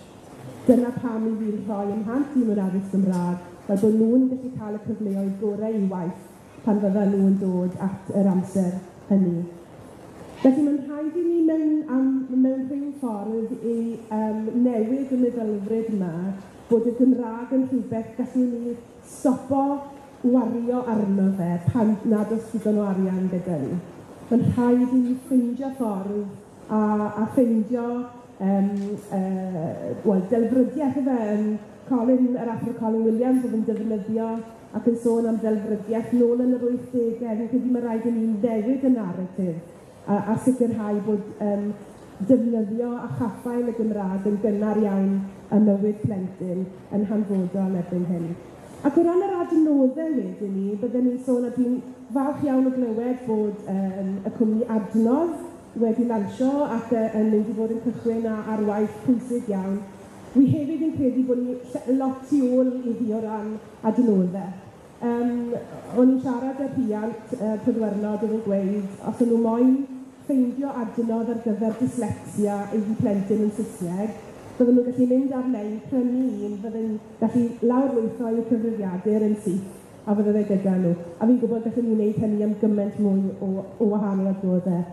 Dyna pam i fi'n rhoi ym mhlant i mewn addysg Gymraeg, fel bod nhw'n gallu cael y cyfleoedd gorau i waith pan fyddan nhw'n dod at yr amser hynny. Felly mae'n rhaid i ni mewn rhyw ffordd i newid y meddylfryd yma bod y Gymraeg yn rhywbeth gallwn ni stopo wario arno fe pan nad oes digon o arian gyda ni. Mae'n rhaid i ni ffeindio ffordd a ffeindio wel, delfrydiaeth efe yn Colin, yr athro Colin Williams oedd yn defnyddio ac yn sôn am delfrydiaeth nôl yn yr 80au. Fi'n credu mae rhaid i ni newid y narratif a sicrhau bod defnyddio a chaffael y Gymraeg yn gynnar iawn ym mywyd plentyn yn hanfodol erbyn hyn. Ac o ran yr adnoddau wedyn ni, bydden ni'n sôn, a dwi'n falch iawn o glywed bod y cwmni Adnodd wedi lansio ac yn mynd i fod yn cychwyn ar waith pwysig iawn. Wi hefyd yn credu bod ni lot tu ôl iddi o ran adnoddau. O'n i'n siarad â rhiant pedwernod oedd yn gweud, os o'n nhw moyn ffeindio adnodd ar gyfer dyslexia i'w plentyn yn Saesneg, bydden nhw'n gallu mynd ar-lein, prynu un, bydden gallu lawrlwytho i'w cyfrifiadur yn syth, a fydde fe gyda nhw. A fi'n gwybod gallen ni wneud hynny am gymaint mwy o wahanol adnoddau.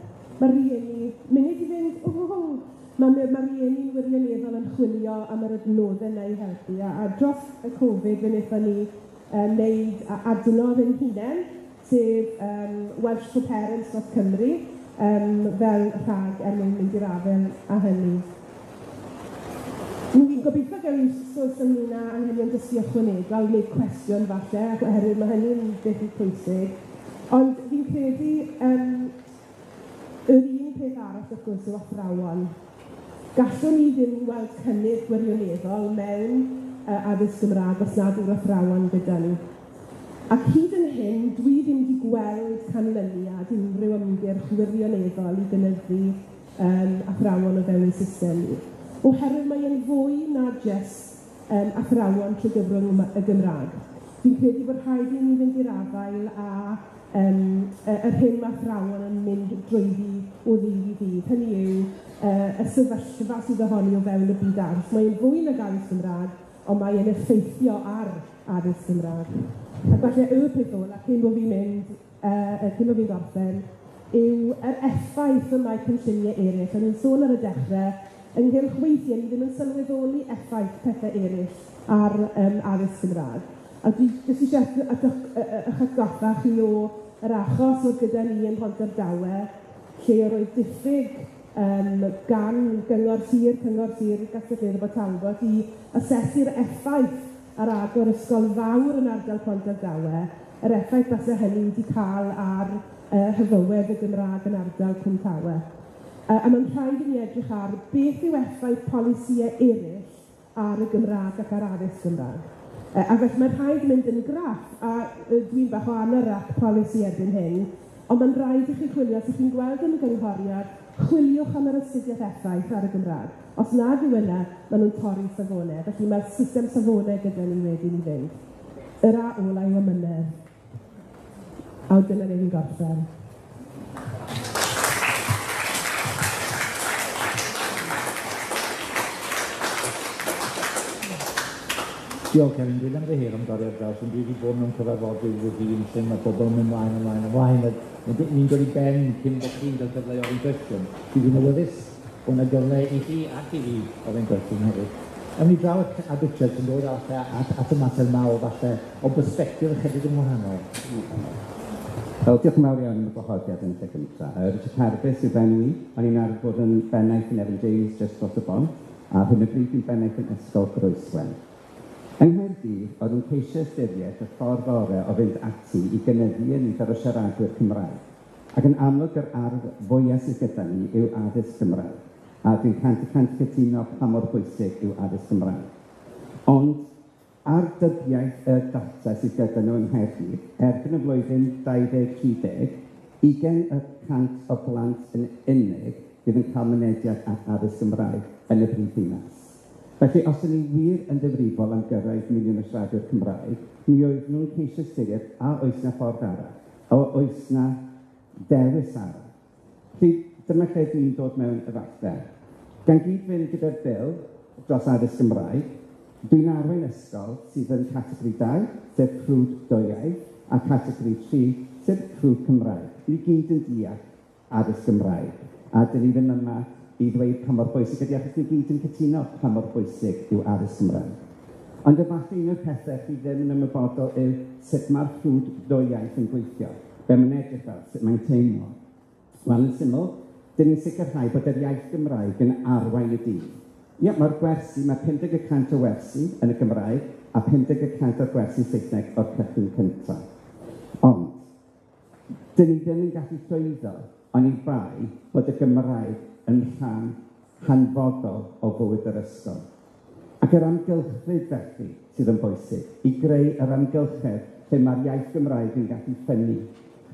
Mae rhieni, munud i fynd, oh, mae rhieni'n wirioneddol yn chwilio am yr adnoddau yna i helpu. A dros y Covid, fe wnaethon ni wneud adnodd ein hunain, sef Welsh for Parents dot Cymru, fel rhag er mwyn mynd i'r afael â hynny. Ni'n gobeithio gael ni sgwrs ynglyn â anghenion dysgu ychwanegol neu cwestiwn falle, oherwydd mae hynny'n beth pwysig. Ond fi'n credu yr un peth arall wrth gwrs yw athrawon. Gallwn ni ddim weld cynnydd gwirioneddol mewn addysg Gymraeg os nad yw'r athrawon gyda ni. Ac hyd yn hyn, dwi ddim wedi gweld canlyniad unrhyw ymgyrch wirioneddol i gynyddu athrawon o fewn y system ni. Oherwydd mae e'n fwy na jyst athrawon trwy gyfrwng y Gymraeg. Fi'n credu bod rhaid i ni fynd i'r afael â yr hyn mae athrawon yn mynd drwyddi o ddydd i ddydd. Hynny yw y sefyllfa sydd ohoni o fewn y byd addysg. Mae'n fwy nag addysg Gymraeg, ond mae'n effeithio ar addysg Gymraeg. Ac falle y peth ola, cyn bo fi'n mynd, cyn bo fi'n gorffen, yw yr effaith y mae cynlluniau eraill. O'n i'n sôn ar y dechrau, ynghylch weithiau ni ddim yn sylweddoli effaith pethau eraill ar addysg Gymraeg. A dwi jyst eisiau eich atgoffa chi o yr achos oedd gyda ni yn Pontardawe, lle roedd diffyg gan Gyngor Sir, Cyngor Sir Castell-nedd Port Talbot i asesu'r effaith ar agor ysgol fawr yn ardal Pontardawe, yr effaith base hynny wedi cael ar hyfywedd y Gymraeg yn ardal Cwmtawe. A mae'n rhaid i ni edrych ar beth yw effaith polisïau eraill ar y Gymraeg ac ar addysg Gymraeg. A felly mae'n rhaid mynd yn graff, a dwi'n bach o anorac polisi erbyn hyn, ond mae'n rhaid i chi chwilio, os ydych chi'n gweld yn y gynghoriad, chwiliwch am yr astudiaeth effaith ar y Gymraeg. Os nad yw yna, maen nhw'n torri safonau. Felly mae'r system safonau gyda ni wedyn i fynd. Yr A ola yw amynedd. A dyna le fi'n gorffen. Diolch, Elin. Dwi'n ymddiheuro am dorri ar draws, ond dwi wedi bod mewn cyfarfodydd fy hun lle mae pobl yn mynd mlaen, ymlaen, ymlaen, a ni'n dod i ben cyn bod chi'n cael cyfle i ofyn cwestiwn. Dwi ddim yn awyddus bod yna gyfle i chi ac i fi ofyn cwestiwn hefyd. Awn ni draw at Richard sy'n dod at y mater yma o falle o bersbectif ychydig yn wahanol. Wel, diolch yn fawr iawn am y gwahoddiad yn y lle gyntaf. Richard Herbys yw fy enw i. O'n i'n arfer bod yn bennaeth yn Evan James jyst dros y bont, a ar hyn o bryd dwi'n bennaeth yn Ysgol Groeswen. Yng Nghaerdydd, oedd yn ceisio ystyried y ffordd orau o fynd ati i gynyddu y nifer o siaradwyr Cymraeg. Ac yn amlwg yr arf fwyaf sydd gyda ni yw addysg Gymraeg, a dwi'n 100% cytuno pa mor bwysig yw addysg Gymraeg. Ond ar dybiaeth y data sydd gyda nhw yng Nghaerdydd, erbyn y flwyddyn 2030, 20% o blant yn unig fydd yn cael mynediad at addysg Gymraeg yn y brifddinas. Felly, os ydyn ni wir yn ddifrifol am gyrraedd miliwn o siaradwyr Cymraeg, mi oedd nhw'n ceisio ystyried a oes 'na ffordd arall, a oes 'na dewis arall. Felly, dyma lle dwi'n dod mewn efallai. Gan gyd-fynd gyda'r bil dros addysg Gymraeg, dwi'n arwain ysgol sydd yn categori 2, sef ffrwd dwyaidd, a categori 3, sef ffrwd Cymraeg. Ni gyd yn deall addysg Gymraeg, a dyn ni ddim yma i ddweud pa mor bwysig ydy, achos ni gyd yn cytuno pa mor bwysig yw addysg Gymraeg. Ond efallai un o'r pethau chi ddim yn ymwybodol yw sut mae'r ffrwd ddwy iaith yn gweithio, be mae'n edrych fel, sut mae'n teimlo. Wel, yn syml, dyn ni'n sicrhau bod yr iaith Gymraeg yn arwain y dydd. Ie, mae'r gwersi, mae 50% o wersi yn y Gymraeg a 50% o'r gwersi Saesneg o'r cychwyn cyntaf. Ond, dyn ni ddim yn gallu llwyddo oni bai bod y Gymraeg yn rhan hanfodol o fywyd yr ysgol. Ac yr amgylchfyd felly sydd yn bwysig, i greu yr amgylchedd lle mae'r iaith Gymraeg yn gallu ffynnu.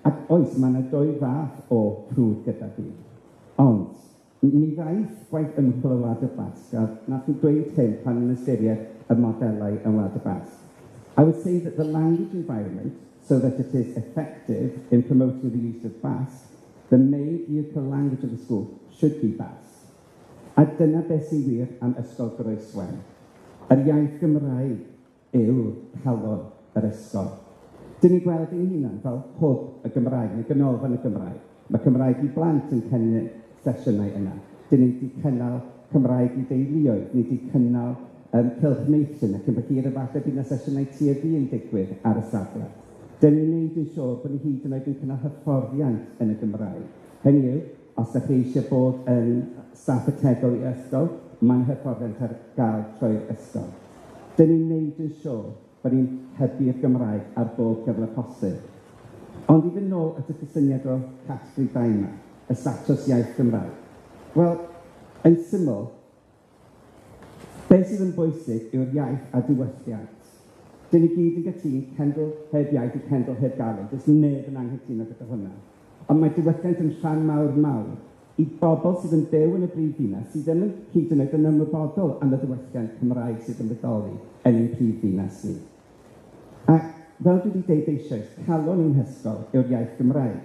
Ac oes, mae yna dwy fath o ffrwd gyda fi. Ond, mi ddaeth gwaith ymchwil y Wlad y Basg, a nath nhw dweud hyn pan yn ystyried y modelau yn Wlad y Basg. I would say that the language environment, so that it is effective in promoting the use of Basque, the main vehicle language of the school should be Basque. A dyna beth sy'n wir am Ysgol Groeswen. Yr iaith Gymraeg yw calon yr ysgol. Dyn ni'n gweld ein hunan fel hwb y Gymraeg, neu ganolfan y Gymraeg. Mae Cymraeg i blant yn cynnig sesiynau yna. Dyn ni wedi cynnal Cymraeg i deuluoedd, ni wedi cynnal cylch meithrin, ac yn hir efallai bydd yna sesiynau ti a fi yn digwydd ar y safle. Dyn ni'n neud yn siŵr bod ni hyd yn oed yn cynnal hyfforddiant yn y Gymraeg. Hynny yw, os ydych chi eisiau bod yn staff ategol i ysgol, mae'n hyfforddiant ar gael trwy'r ysgol. Dyn ni'n neud yn siŵr bod ni'n hybu'r Gymraeg ar bob cyfle posib. Ond i fynd nôl at y cysyniad o categori 2 yma, y statws iaith Gymraeg. Wel, yn syml, beth sydd yn bwysig yw'r iaith a diwylliant. Dyn ni gyd yn gytûn, cenedl heb iaith yw cenedl heb galon. Does neb yn anghytuno gyda hwnna. Ond mae diwylliant yn rhan mawr mawr i bobl sydd yn byw yn y brifddinas, sydd ddim yn hyd yn oed yn ymwybodol am y diwylliant Cymraeg sydd yn bodoli yn ein prifddinas ni. A fel dwi wedi deud eisoes, calon ein hysgol yw'r iaith Gymraeg.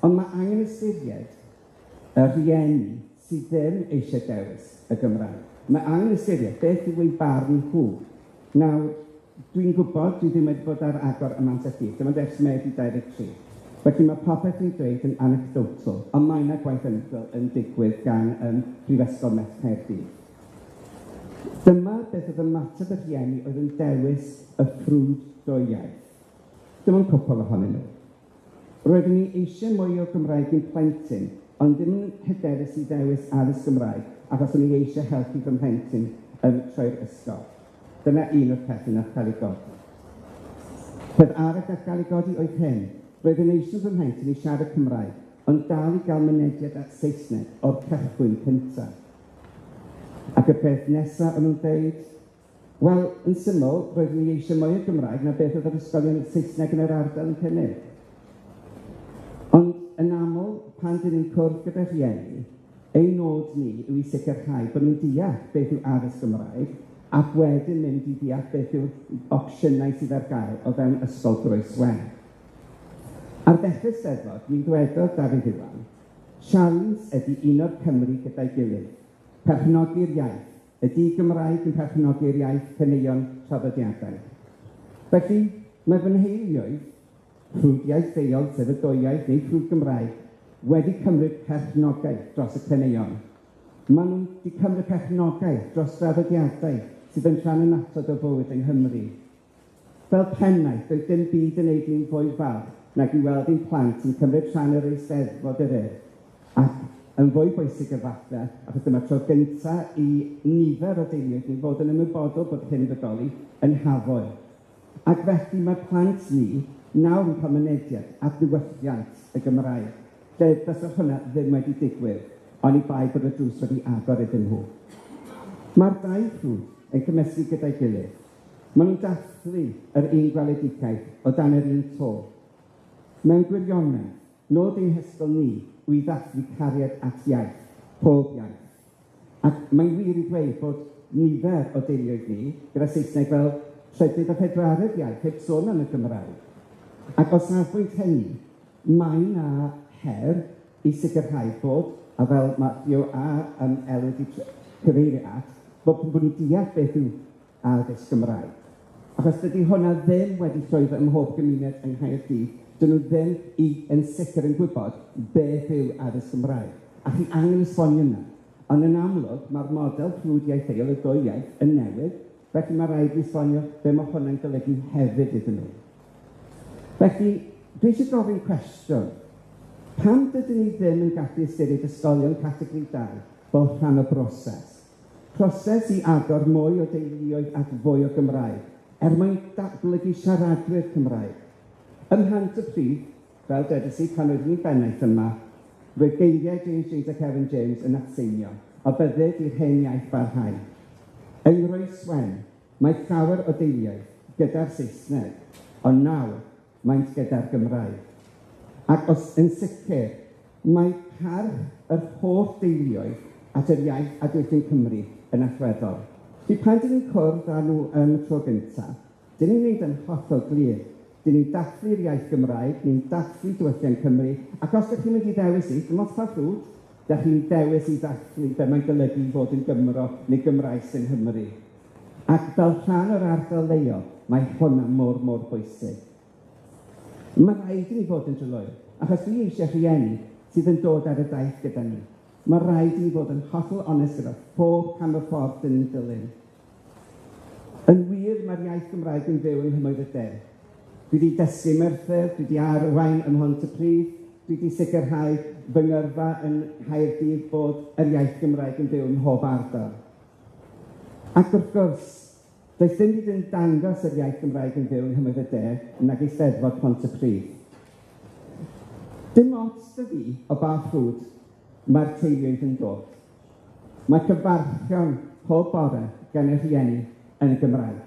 Ond mae angen ystyried y rhieni sydd ddim eisiau dewis y Gymraeg. Mae angen ystyried beth yw eu barn nhw. Nawr, dwi'n gwybod, dwi ddim wedi bod ar agor am amser hir, dim ond ers Medi 23. Felly mae popeth ni'n dweud yn anecdotal, ond mae yna gwaith ymchwil yn digwydd gan Prifysgol Met Caerdydd. Dyma beth oedd ymateb y rhieni oedd yn dewis y ffrwd dwy iaith. Dim ond cwpl ohonyn nhw. Roeddwn ni eisiau mwy o Gymraeg i'n plentyn, ond ddim yn hyderus i ddewis addysg Gymraeg, achos o'n i eisiau helpu fy mhlentyn trwy'r ysgol. Dyna un o'r pethau nath cael ei godi. Peth arall nath gael ei godi oedd hyn. Roeddwn eisiau fy mhlentyn i siarad Cymraeg, ond dal i gael mynediad at Saesneg o'r cychwyn cyntaf. Ac y peth nesaf o'n nhw'n dweud, wel, yn syml, roeddwn i eisiau mwy o Gymraeg na beth oedd yr ysgolion Saesneg yn yr ardal yn cynnig. Ond yn aml, pan dyn ni'n cwrdd gyda rhieni, ein nod ni yw i sicrhau bod nhw'n deall beth yw addysg Gymraeg ac wedyn mynd i deall beth yw'r opsiynau sydd ar gael o fewn Ysgol Groes-wen. Ar ddechrau Steddfod, mi ddwedodd Dafydd Iwan, sialens ydy uno'r Cymry gyda'i gilydd, perchnogi'r iaith, y di-Gymraeg yn perchnogi'r iaith caneuon traddodiadau. Felly, mae fy nheuluoedd, ffrwd iaith ddeuol, sef y dwy iaith neu ffrwd Gymraeg, wedi cymryd perchnogaeth dros y caneuon. Maen nhw wedi cymryd perchnogaeth dros draddodiadau sydd yn rhan annatod o fywyd yng Nghymru. Fel pennaeth, doedd dim byd yn neud ni'n fwy falch nag i weld ein plant yn cymryd rhan yr Eisteddfod yr Urdd, ac yn fwy bwysig efallai, achos dyma'r tro gynta i nifer o deuluoedd ni fod yn ymwybodol bod hyn yn bodoli yn Hafod. Ac felly mae'r plant ni nawr yn cael mynediad at ddiwylliant y Gymraeg, lle fysa hwnna ddim wedi digwydd, oni bai bod y drws wedi agor iddyn nhw. Mae'r dau ffrwd yn cymysgu gyda'i gilydd. Maen nhw'n dathlu yr un gweledigaeth o dan yr un to. Mewn gwirionedd, nod ein hysgol ni yw i ddathlu cariad at iaith, pob iaith. Ac mae'n wir i ddweud bod nifer o deuluoedd ni gyda Saesneg fel trydydd a phedwaredd iaith, heb sôn am y Gymraeg. Ac o safbwynt hynny, mae 'na her i sicrhau bod, a fel mae Theo a Elw wedi cyfeirio at, bod nhw'n deall beth yw addysg Gymraeg. Achos dydy hwnna ddim wedi llwyddo ym mhob gymuned yng Nghaerdydd. Dyn nhw ddim yn sicr yn gwybod beth yw addysg Gymraeg. A chi angen esbonio yna. Ond yn amlwg, mae'r model ffrwd iaith y ddwy iaith yn newid, felly mae rhaid i esbonio be mae hwnna'n golygu hefyd iddyn nhw. Felly, dwi eisiau gofyn cwestiwn. Pam dydyn ni ddim yn gallu ystyried ysgolion categori 2 fel rhan o broses? Proses i agor mwy o deuluoedd at fwy o Gymraeg, er mwyn datblygu siaradwyr Cymraeg. Ym Mhontypridd, fel dwedes i pan oeddwn i'n bennaeth yma, roedd geiriau James James ac Evan James yn atseinio, a bydded i'r hen iaith barhau. Yng Nghroeswen, mae llawer o deuluoedd gyda'r Saesneg, ond nawr maent gyda'r Gymraeg. Ac os yn sicr, mae parch yr holl deuluoedd at yr iaith a diwylliant Cymru yn allweddol. Felly pan dyn ni'n cwrdd â nhw yn y tro gyntaf, dyn ni'n neud yn hollol glir. Dyn ni'n dathlu'r iaith Gymraeg, ni'n dathlu diwylliant Cymru, ac os ydych chi'n mynd i ddewis i, dim ots pa ffrwd, dych chi'n dewis i ddathlu be mae'n golygu i fod yn Gymro neu Gymraes yng Nghymru. Ac fel rhan o'r ardal leol, mae hwnna mor, mor bwysig. Mae rhaid i ni fod yn dryloyw, achos dwi eisiau rhieni sydd yn dod ar y daith gyda ni. Mae rhaid i ni fod yn hollol onest gyda phob cam y ffordd dyn ni'n dilyn. Yn wir, mae'r iaith Gymraeg yn fyw yng Nghymoedd y De. Dwi wedi dysgu Merthyr, dwi wedi arwain ym Mhontypridd, dwi wedi sicrhau fy ngyrfa yn Nghaerdydd bod yr iaith Gymraeg yn byw ym mhob ardal. Ac wrth gwrs, does dim byd yn dangos yr iaith Gymraeg yn fyw yng Nghymoedd y De nag Eisteddfod Pontypridd. Dim ots 'da fi o ba ffrwd mae'r teuluoedd yn dod. Mae cyfarchion pob bore gan y rhieni yn y Gymraeg.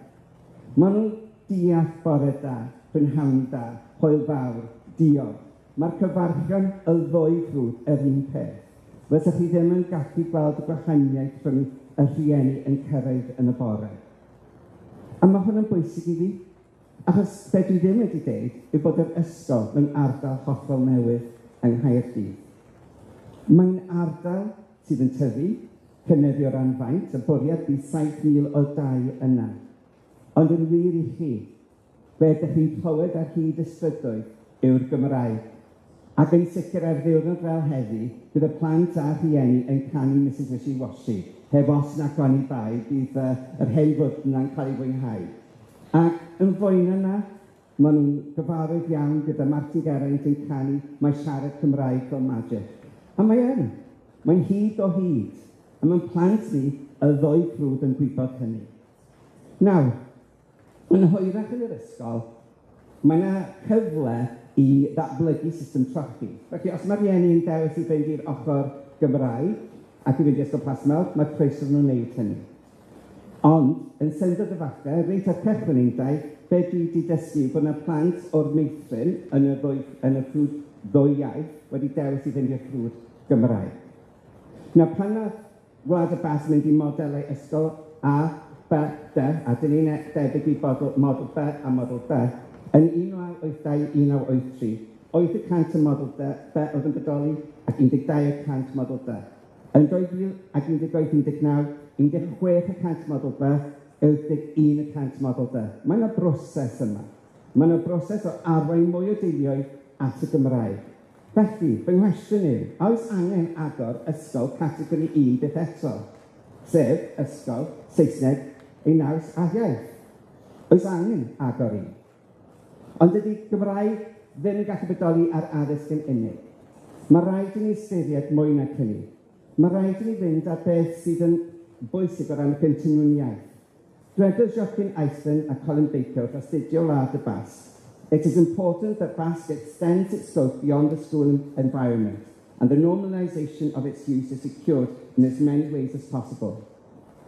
Maen nhw'n deall bore da, prynhawn da, hwyl fawr, diolch. Mae'r cyfarchion y ddwy ffrwd yr un peth. Fysech chi ddim yn gallu gweld y gwahaniaeth rhwng y rhieni yn cyrraedd yn y bore. A mae hwn yn bwysig i fi, achos be dwi ddim wedi deud yw bod yr ysgol mewn ardal hollol newydd yng Nghaerdydd. Mae'n ardal sydd yn tyfu, cynyddu o ran faint, y bwriad bydd 7,000 o dai yna. Ond yn wir i chi, be ydych chi'n clywed ar hyd y strydoedd yw'r Gymraeg. Ac yn sicr ar ddiwrnod fel heddi, bydd y plant a rhieni yn canu Mrs Wishy Washy, heb os nac oni bai, bydd yr hen fwrdd yna'n cael ei fwynhau. Ac yn fwy na 'na, maen nhw'n gyfarwydd iawn gyda Martin Geraint yn canu Mae siarad Cymraeg fel magic. A mae yn. Mae'n hyd o hyd. A mae'n plant ni, y ddou ffrwd, yn gwybod hynny. Nawr, yn hwyrach yn yr ysgol, mae yna cyfle i ddatblygu system trochi. Felly, os mae rhieni yn dewis i fynd i'r ochr Gymraeg ac i fynd i Ysgol Plasmawr, mae croeso nhw'n wneud hynny. Ond, yn syndod efallai, reit ar cychwyn ein daith, be dwi wedi dysgu yw bod yna plant o'r meithrin yn y ddwy, yn y ffrwd ddwy iaith wedi dewis i fynd i'r ffrwd Gymraeg. Nawr, pan nath Wlad y Basg mynd i modelau ysgol A, B, D, a dyn ni'n debyg i model B a model D, yn 1982 1983, 8% y model D, B oedd yn bodoli ac 12% model D. Yn 2018 19, 16% model B, 81% model D. Mae yna broses yma. Mae yna broses o arwain mwy o deuluoedd at y Gymraeg. Felly, fy nghwestiwn yw, a oes angen agor ysgol categori 1 byth eto? Sef ysgol Saesneg ei naws a iaith. Oes angen agor un? Ond dydy Gymraeg ddim yn gallu bodoli ar addysg yn unig. Mae rhaid i ni ystyried mwy na hynny. Mae rhaid i ni fynd ar beth sydd yn bwysig o ran y continuwm iaith. Dwedodd Joachim Iceland a Colin Baker wrth astudio Wlad y Basg, It is important that Basque extends its scope beyond the school environment, and the normalisation of its use is secured in as many ways as possible.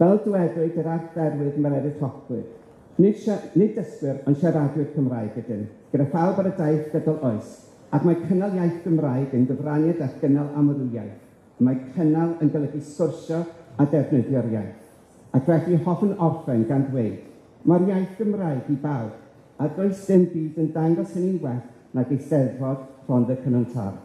Fel dywedwyd yr archdderwydd Meredydd Hopwood, nid, nid dysgwyr ond siaradwyr Cymraeg ydym, gyda phawb ar y daith gydol oes, ac mae cynnal iaith Gymraeg yn gyfraniad at gynnal amrywiaeth. Mae cynnal yn golygu sgwrsio a defnyddio'r iaith. Ac felly hoffwn orffen gan ddweud, mae'r iaith Gymraeg i bawb, a does dim byd yn dangos hynny'n well nag Eisteddfod Rhondda Cynon Taf.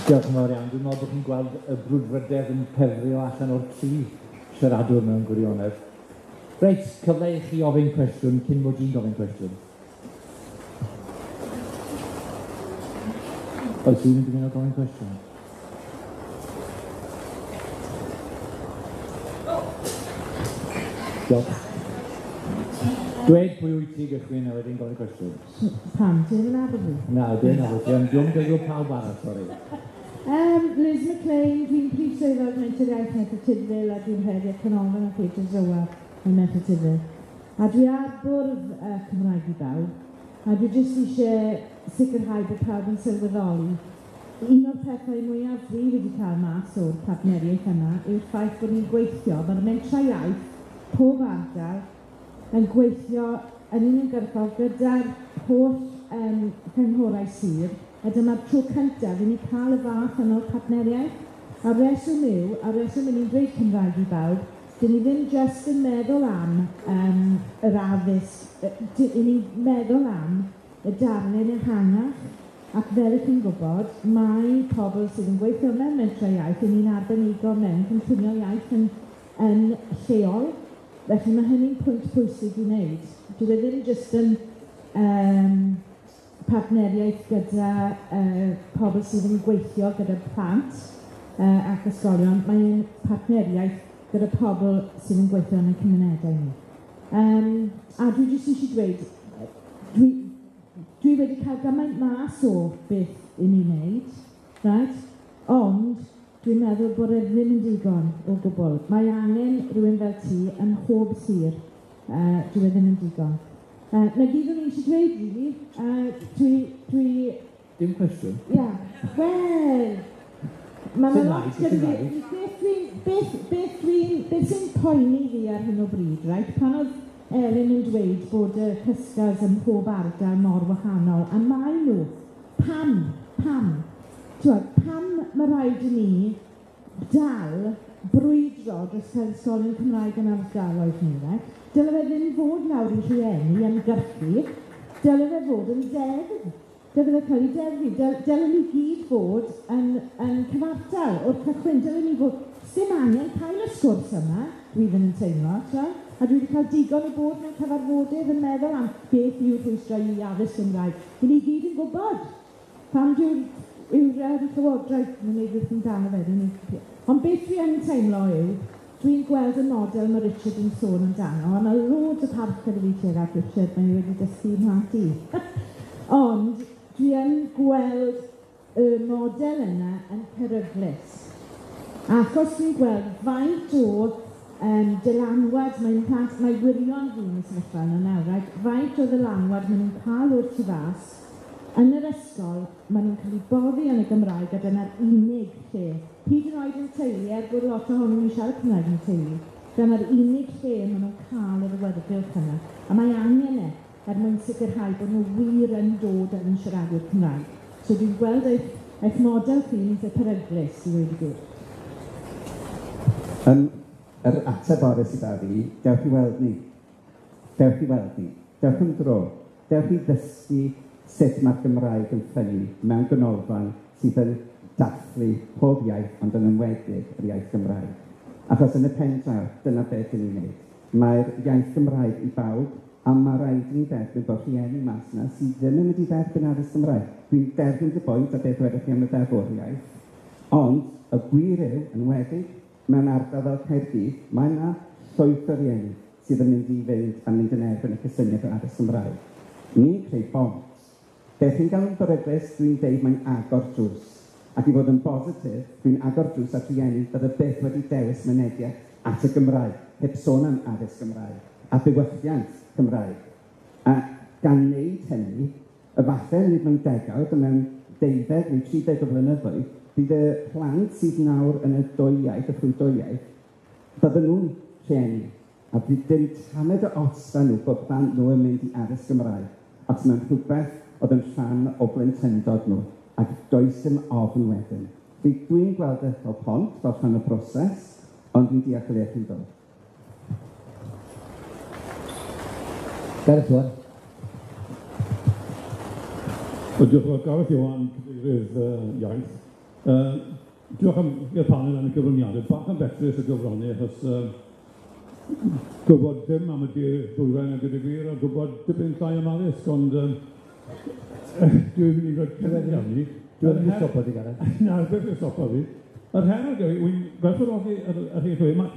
Diolch yn fawr iawn. Dwi'n meddwl bod chi'n gweld y brwdfrydedd yn pefrio allan o'r tri siaradwr mewn gwirionedd. Reit, cyfle i chi ofyn cwestiwn cyn mod i'n gofyn cwestiwn. Oes rhywun yn dymuno gofyn cwestiwn? Diolch. Dwed pwy wyt ti gychwyn a wedyn gofyn cwestiwn. Pam, ti ddim yn nabod fi? Na, dwi'n nabod ti, ond dwi'n gwybod pawb arall, sori. Liz McLean, dwi'n prif swyddog Menter Iaith Merthyr Tudful a dwi'n rhedeg Canolfan a Theatr Zoa yn Merthyr Tudful. A dwi ar bwrdd Cymraeg i Bawb, a dwi jyst eisiau sicrhau bod pawb yn sylweddoli. Un o'r pethau mwyaf dwi wedi cael mas o'r partneriaeth yma yw'r ffaith bod ni'n gweithio, mae'r mentrau iaith, pob ardal, yn gweithio yn uniongyrchol gyda'r holl cynghorau sir, a dyma'r tro cyntaf i ni cael y fath yno partneriaeth. A'r reswm yw, a'r reswm i ni'n dweud Cymraeg i bawb, dyn ni ddim jyst yn meddwl am yr addysg, dyn ni'n meddwl am y darlun ehangach, ac fel ych chi'n gwybod, mae pobl sydd yn gweithio mewn mentrau iaith, yn ni'n arbenigo mewn cynllunio iaith yn lleol, felly mae hynny'n pwynt pwysig i wneud. Dwi e ddim jyst yn partneriaeth gyda pobl sydd yn gweithio gyda plant ac ysgolion, mae'n partneriaeth gyda pobl sydd yn gweithio yn y cymunedau ni. A dwi jyst eisiau dweud, dwi wedi cael gymaint mas o beth i ni wneud, right? Ond dwi'n meddwl bod e ddim yn digon o gwbl. Mae angen rhywun fel ti ym mhob sir, dwi e ddim yn digon. Na gyd o'n i eisiau dweud, really. Dwi... Dim cwestiwn. Ia. Wel, mae lot gyda fi. Beth sy'n poeni fi ar hyn o bryd, right? Pan oedd Elin yn dweud bod y cysgas ym mhob ardal mor wahanol, a mae nhw, pam? Twod, pam mae rhaid i ni dal brwydro dros cael ysgolion Cymraeg yn ardaloedd ni, right? Dyle fe ddim fod lawr i rhieni ymgyrchu, dyle fe fod yn deddf. Dyle fe cael ei deddfu. Dyle ni gyd fod yn cyfartal o'r cychwyn. Dyle ni fod, sim angen cael y sgwrs yma. dwi ddim yn teimlo, tra. A dwi wedi cael digon o bod mewn cyfarfodydd yn meddwl am beth yw'r rhwystrau i addysg Gymraeg. I ni gyd yn gwybod pam dyw'r yw'r Llywodraeth yn gwneud rhywbeth amdano fe. Ond beth dwi yn teimlo yw, dwi'n gweld y model mae Richard yn sôn amdano, a mae loads o parch gyda fi tuag at Richard, mae wedi dysgu mhlant i. Ond dwi yn gweld y model yna yn peryglus. Achos dwi'n gweld faint o dylanwad mae'n plant, mae wirion fi yn y sefyllfa yna nawr, right? Faint o ddylanwad maen nhw'n cael o'r tu fas yn yr ysgol, maen nhw'n cael eu boddi yn y Gymraeg a dyna'r unig lle. Hyd yn oed yn teulu, er bod lot ohonyn nhw'n siarad Cymraeg yn teulu, dyna'r unig lle maen nhw'n cael yr awyrgylch yna. A mae angen e er mwyn sicrhau bod nhw wir yn dod yn siaradwyr Cymraeg. So dwi'n gweld eich model chi yn eitha peryglus, i ddweud y gwir. Yr ateb orau sydd â fi, dewch i weld ni. Dewch i weld ni. Dewch am dro. Dewch i ddysgu sut mae'r Gymraeg yn ffynnu mewn ganolfan sydd yn dathlu pob iaith, ond yn enwedig yr iaith Gymraeg. Achos yn y pen draw, dyna beth 'yn ni'n wneud. Mae'r iaith Gymraeg i bawb, a mae rhaid i ni dderbyn bod rhieni mas 'na sydd ddim yn mynd i dderbyn addysg Gymraeg. Dwi'n derbyn dy bwynt a beth wedoch chi am y ddeddfwriaeth, ond y gwir yw, yn enwedig mewn ardal fel Caerdydd, mae yna llwyth o rieni sydd yn mynd i fynd a mynd yn erbyn y cysyniad o addysg Gymraeg. Ni'n creu bont. Beth chi'n gael yn beryglus, dwi'n deud mae'n agor drws. Ac i fod yn bositif, dwi'n agor drws at rieni bydde byth wedi dewis mynediad at y Gymraeg, heb sôn am addysg Gymraeg, a diwylliant Cymraeg. A gan wneud hynny, efallai nid mewn degawd, ond mewn 20 neu 30 o flynyddoedd, bydd y plant sydd nawr yn y dwy iaith, y ffrwd dwy iaith, bydden nhw'n rhieni. A bydd dim tamed o ots 'da nhw bod plant nhw yn mynd i addysg Gymraeg, achos mae'n rhywbeth oedd yn rhan o blentyndod nhw, ac does dim ofn wedyn. Dwi'n gweld e fel pont, fel rhan o'r broses, ond dwi'n deall o le chi'n dod. Gareth Iwan. Wel, diolch yn fawr. Gareth Iwan, cadeirydd iaith. Diolch am i'r panel am y gyfraniadau. Bach yn betrus y gyfrannu, achos gwybod dim am y de ddwyrain a gyda gwir, a gwybod dipyn llai am addysg, ond dwi'n mynd i roi cynnig arni. Dwi'n mynd i stopo di, Gareth. Na, beth yw'n stopo fi. Yr her yw, wy'n gwerthfawrogi yr holl ddweud, mae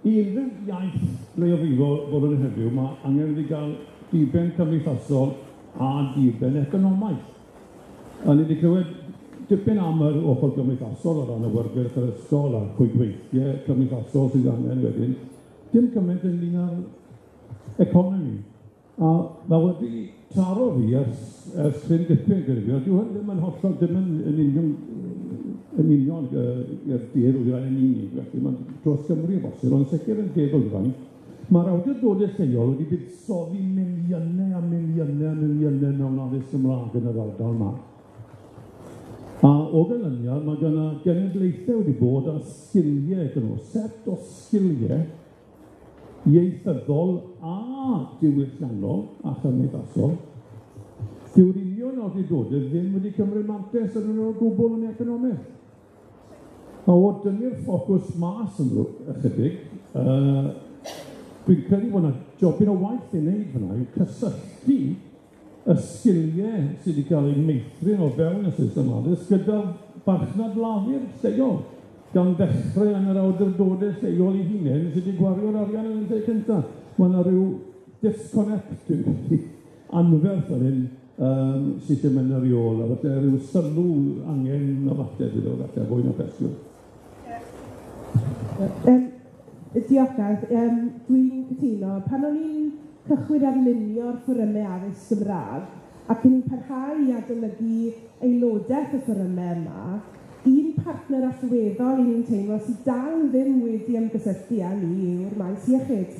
i unrhyw iaith leiafrifol fod yn heddiw, mae angen iddi gael diben cymdeithasol a diben economaidd. A ni wedi clywed dipyn am yr ochr gymdeithasol o ran y awyrgylch yr ysgol a'r rhwydweithiau cymdeithasol sydd angen wedyn. Dim cymaint ynglyn â'r economi. A mae wedi taro fi ers cryn dipyn gyda fi, ond dyw hwn ddim yn hollol, ddim yn union i'r de ddwyrain yn unig, felly mae'n dros Gymru o bosib, ond sicr yn de ddwyrain. Mae'r awdurdodau lleol wedi buddsoddi miliynau a miliynau a miliynau mewn addysg Gymraeg yn yr ardal yma. A o ganlyniad, mae gynna genedlaethau wedi bod â sgiliau gyda nhw, set o sgiliau ieithyddol a diwylliannol a chymdeithasol. Dyw'r union awdurdodau ddim wedi cymryd mantais arnyn nhw o gwbl yn economaidd. A o dynnu'r ffocws mas yn ychydig, dwi'n credu bod yna jobyn o waith i wneud fyna yw cysylltu y sgiliau sydd wedi cael eu meithrin o fewn y system addysg gyda farchnad lafur lleol, gan ddechrau yn yr awdurdodau lleol eu hunain sydd wedi gwario'r arian yn y lle cyntaf. Mae yna rhyw disconnect anferth fan hyn sydd ddim yn yr ôl, a falle rhyw sylw angen ymateb iddo, falle fwy na cwestiwn. Diolch, Gareth. Dwi'n cytuno. Pan o'n i'n cychwyn ar lunio'r fforymau addysg Gymraeg, ac yn parhau i adolygu aelodaeth y fforymau yma, un partner allweddol i ni'n teimlo sydd dal ddim wedi ymgysylltu â ni yw'r maes iechyd.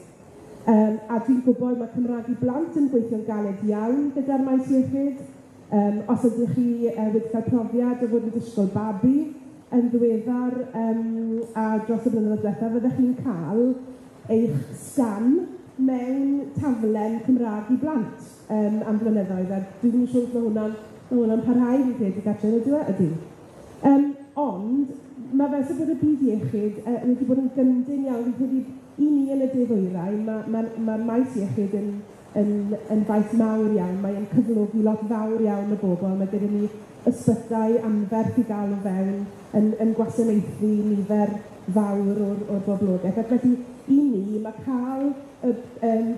A dwi'n gwybod mae Cymraeg i Blant yn gweithio'n galed iawn gyda'r maes iechyd. Os ydych chi wedi cael profiad o fod yn disgwyl babi yn ddiweddar a dros y blynyddoedd diwethaf, fyddech chi'n cael eich sgan mewn taflen Cymraeg i Blant am flynyddoedd, a dwi ddim yn siŵr os mae hwnna'n parhau fi'n credu gartre yn y diwedd, ydy. Ond mae fel sy'n bod y byd iechyd wedi bod yn gyndyn iawn, fi'n credu I ni yn y De-ddwyrain, mae maes iechyd yn faes mawr iawn, mae'n cyflogi lot fawr iawn o bobl, mae gyda ni ysbytai anferth i gael o fewn yn gwasanaethu nifer fawr o'r boblogaeth. Ac felly, i ni, mae cael y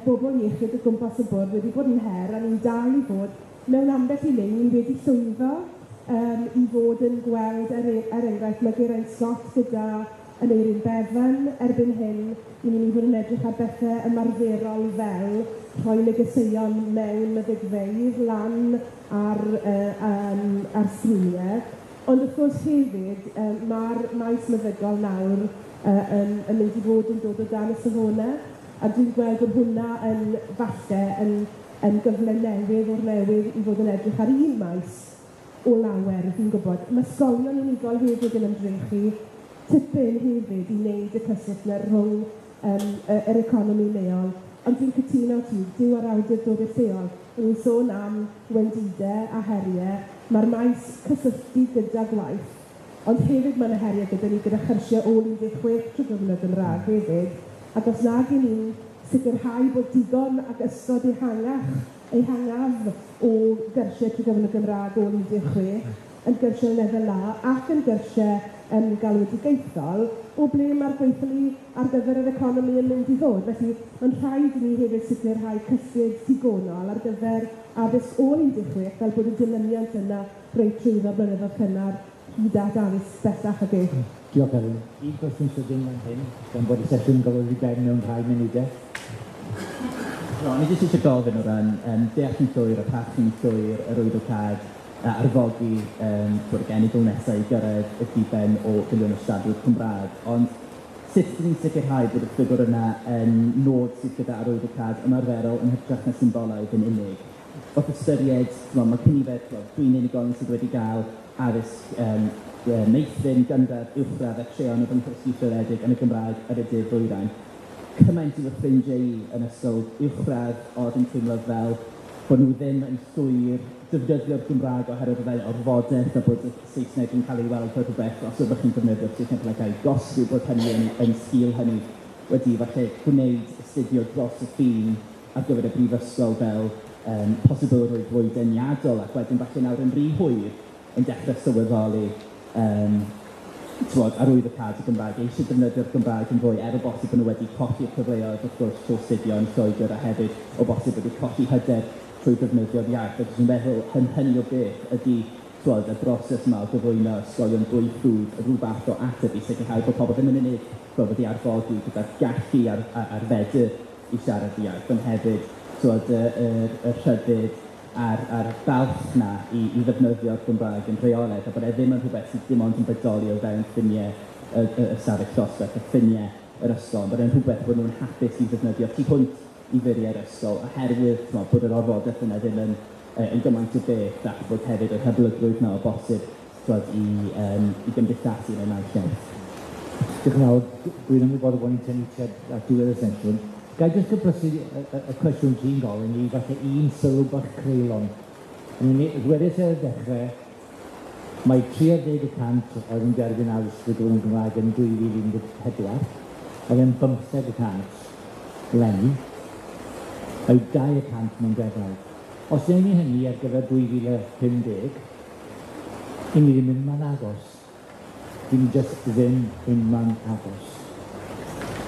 bobl iechyd o gwmpas y bwrdd wedi bod yn her, a ni'n dal i fod mewn ambell i le, ni wedi llwyddo i fod yn gweld, er enghraifft, mae Geraint Scott gyda Aneurin Bevan erbyn hyn, i ni'n mynd i fod yn edrych ar bethau ymarferol fel rhoi negeseuon mewn meddygfeydd lan ar sgriniau. Ond wrth gwrs hefyd, mae'r maes meddygol nawr yn mynd i fod yn dod o dan y safonau, a dwi'n gweld bod hwnna yn falle yn gyfle newydd o'r newydd i fod yn edrych ar un maes o lawer, fi'n gwybod. Mae ysgolion unigol hefyd yn ymdrechu tipyn hefyd i wneud y cyswllt yna rhwng yr economi leol. Ond dwi'n cytuno ti, dyw ar awdurdodau lleol. Ni'n sôn am wendidau a heriau. Mae'r maes cysylltu gyda gwaith, ond hefyd mae yna heriau gyda ni gyda chyrsiau ôl 16 trwy gyfrwng y Gymraeg hefyd. Ac os nag i ni'n sicrhau bod digon ac ystod ehangaf o gyrsiau trwy gyfrwng y Gymraeg ôl 16, yn gyrsiau lefel A ac yn gyrsiau galwedigaethol, o ble mae'r gweithlu ar gyfer yr economi yn mynd i ddod. Felly, mae'n rhaid i ni hefyd sicrhau cyllid digonol ar gyfer addysg ôl 16, fel bod y dilyniant yna reit trwyddo blynyddoedd cynnar hyd at addysg bellach ac uwch. Diolch, Elin. Un cwestiwn sydyn fan hyn, gan bod y sesiwn yn gorfod i ben mewn rhai munudau. No, o'n i jyst eisiau gofyn o ran deall yn llwyr a parchu'n llwyr yr arwyddocâd arfogi bod y genedl nesaf i gyrraedd y diben o filiwn o siaradwyr Cymraeg, ond sut ydyn ni'n sicrhau bod y ffigwr yna yn nod sydd gyda arwyddocâd ymarferol yn hytrach na symbolaidd yn unig? Wrth ystyried, mae cynifer, dwi'n unigolyn sydd wedi cael addysg meithrin, gynradd, uwchradd a treon o fy nghysgu llwyddiedig yn y Gymraeg ar y De-ddwyrain. Cymaint i fy ffrindiau i yn ysgol uwchradd oedd yn teimlo fel bod nhw ddim yn llwyr defnyddio'r Gymraeg oherwydd byddai'n orfodaeth a bod y Saesneg yn cael ei weld fel rhywbeth os ydych chi'n defnyddio'r Saesneg yn cael ei gosbi, bod hynny yn sgil hynny wedi falle gwneud astudio dros y ffin ar gyfer y brifysgol fel posibilrwydd fwy deniadol, ac wedyn falle nawr yn rhy hwyr yn dechrau sylweddoli arwyddocâd y Gymraeg, eisiau defnyddio'r Gymraeg yn fwy, er o bosib bod nhw wedi colli'r cyfleoedd wrth gwrs trwy astudio yn Lloegr a hefyd o bosib wedi colli hyder trwy defnyddio'r iaith. Ac dwi'n meddwl hynny o beth ydy y broses yma o gyflwyno ysgolion dwy ffrwd, rhyw fath o ateb i sicrhau bod pobl ddim yn unig wedi arfogi gyda'r gallu a'r fedr i siarad y iaith, ond hefyd y rhyddid a'r balch na i ddefnyddio'r Gymraeg yn rheolaidd, a bod e ddim yn rhywbeth sydd dim ond yn bodoli o fewn ffiniau y ystafell ddosbarth, y ffiniau yr ysgol, ond bod e'n rhywbeth bod nhw'n hapus i ddefnyddio tu hwnt i furiau'r ysgol, oherwydd bod yr orfodaeth yna ddim yn gymaint o beth, ac bod hefyd yr hyblygrwydd yna o bosib i gymdeithasu yn y naill iaith. Diolch yn fawr. Dwi'n ymwybodol bod ni'n tynnu tuag at diwedd y sesiwn. Ga i jyst gyplysu y cwestiwn ti'n gofyn i falle un sylw bach creulon. Ddwedais i ar y dechrau, mae 30% oedd yn derbyn addysg drwy gyfrwng y Gymraeg yn 2014, oedd e'n 15% eleni, mae 2% mewn degawd. Os yw'n ni hynny ar gyfer 2050, i ni ddim yn man agos. Dyn ni jyst ddim yn man agos.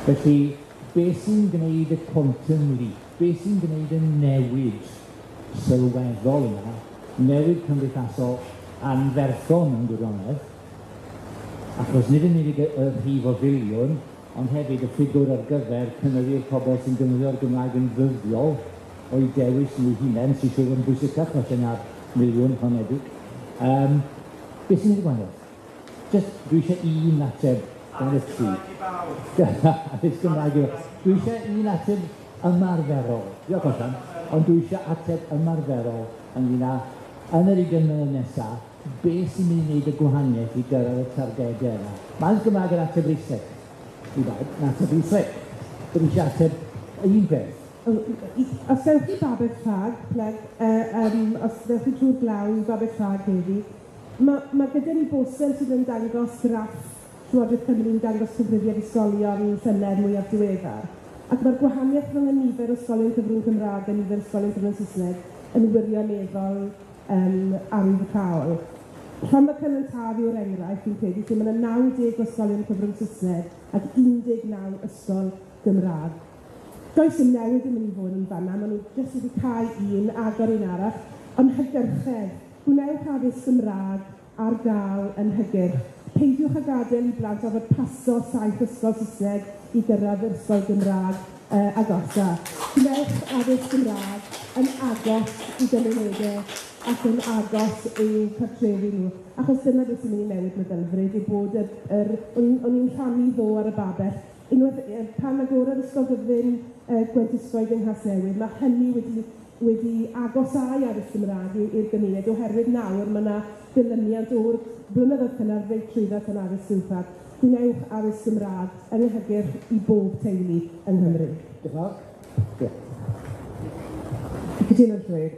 Felly, beth sy'n gwneud y quantum leap, beth sy'n gwneud y newid sylweddol yna, newid cymdeithasol anferthol mewn gwirionedd, achos nid yn unig y rhif o filiwn, ond hefyd y ffigwr ar gyfer cynyddu'r pobl sy'n defnyddio'r Gymraeg yn ddyddiol o'i dewis nhw hunain, sy'n siŵr yn bwysicach falle na'r miliwn honedig. Beth sy'n gwneud y gwahaniaeth? Just, dwi eisiau un ateb gan y tri. Addysg Gymraeg i bawb. Dwi eisiau un ateb ymarferol. Diolch Osian. Ond dwi eisiau ateb ymarferol ynglyn â yn yr 20 mlynedd nesaf, beth sy'n mynd i wneud y gwahaniaeth i gyrraedd y targedau yna. Mae addysg Gymraeg yn ateb reit slick. I bawb, yn ateb reit slick. Dwi eisiau ateb un peth. Os dewch chi babell rhag, pleg, os dewch chi trwy'r glaw i babell rhag heddi, mae gyda ni bosel sydd yn dangos graff Llywodraeth Cymru'n dangos cyfrifiad ysgolion llynedd mwyaf diweddar. Ac mae'r gwahaniaeth rhwng y nifer o ysgolion cyfrwng Cymraeg a nifer ysgolion cyfrwng Saesneg yn wirioneddol arwyddocaol. Rhondda Cynon Taf yw'r enghraifft, fi'n credu, lle mae yna 90 o ysgolion cyfrwng Saesneg ac 19 ysgol Gymraeg. Does dim newid yn mynd i fod yn fanna, maen nhw jyst wedi cau un, agor un arall, ond hygyrchedd. Gwnewch addysg Gymraeg ar gael yn hygyrch. Peidiwch â gadael i blant orfod paso 7 ysgol Saesneg i gyrraedd yr ysgol Gymraeg agosa. Gwnewch addysg Gymraeg yn agos i gymunedau ac yn agos i'w cartrefi nhw. Achos dyna beth sy'n mynd i newid meddylfryd, yw bod o'n i'n rhannu ddo ar y babell. Unwaith pan agorodd Ysgol Gyfun Gwent Isgoed yng Nghasnewydd, mae hynny wedi agosáu addysg Gymraeg i'r gymuned, oherwydd nawr mae yna dilyniant o'r blynyddoedd cynnar reit trwyddo at yn addysg uwchradd. Gwnewch addysg Gymraeg yn hygyrch i bob teulu yng Nghymru. Diolch yn fawr. Cytuno'n llwyr.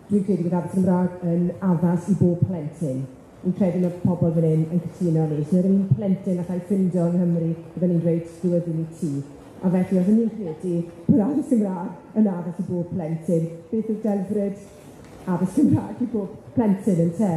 Dwi'n credu bod addysg Gymraeg yn addas i bob plentyn. Fi'n credu mae pobl fan hyn yn cytuno ni. So, yr un plentyn allai ffindo yng Nghymru, byddwn ni'n dweud dyw e ddim i ti. A felly, os ni'n credu bod addysg Gymraeg yn addas i bob plentyn, beth yw'r delfryd addysg Gymraeg i bob plentyn ynte?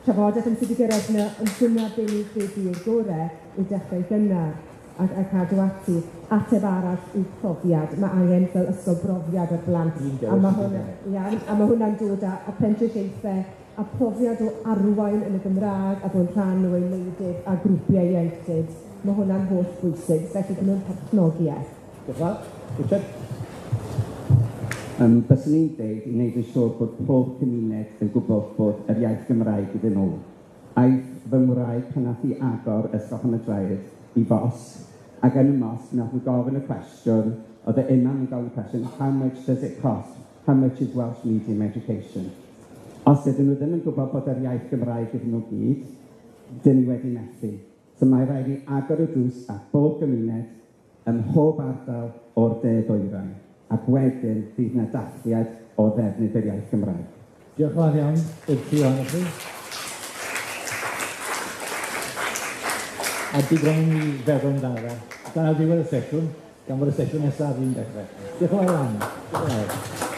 Trafodaeth am sut i gyrraedd yna, ond dyna be ni'n credu yw'r gorau, yw dechrau gynnar a cadw ati. Ateb arall yw profiad. Mae angen fel ysgol brofiad ar blant. A mae hwnna, a mae hwnna'n dod â prentisiaethau a profiad o arwain yn y Gymraeg a bod yn rhan o aelwydydd a grwpiau ieuenctid. Mae hwnna'n holl bwysig, felly bod nhw'n perchnogi e. Diolch yn fawr. Richard? Byswn i'n deud i wneud yn siŵr bod pob cymuned yn gwybod bod yr iaith Gymraeg iddyn nhw. Aeth fy ngwraig pan nath i agor Ysgol Hamadryad i fosg, ac yn y mosg nath nhw gofyn y cwestiwn, oedd y imam yn gofyn y cwestiwn, how much does it cost? How much is Welsh medium education? Os ydyn nhw ddim yn gwybod bod yr iaith Gymraeg iddyn nhw gyd, dyn ni wedi methu. So mae rhaid i agor y drws at bob gymuned ym mhob ardal o'r de ddwyrain, ac wedyn fydd yna dathliad o ddefnydd yr iaith Gymraeg. Diolch yn fawr iawn i'r tri ohonoch chi. A digon i feddwl amdano fe. Dyna ddiwedd y sesiwn, gan fod y sesiwn nesaf fi'n dechrau. Diolch yn fawr iawn. Diolch yn fawr.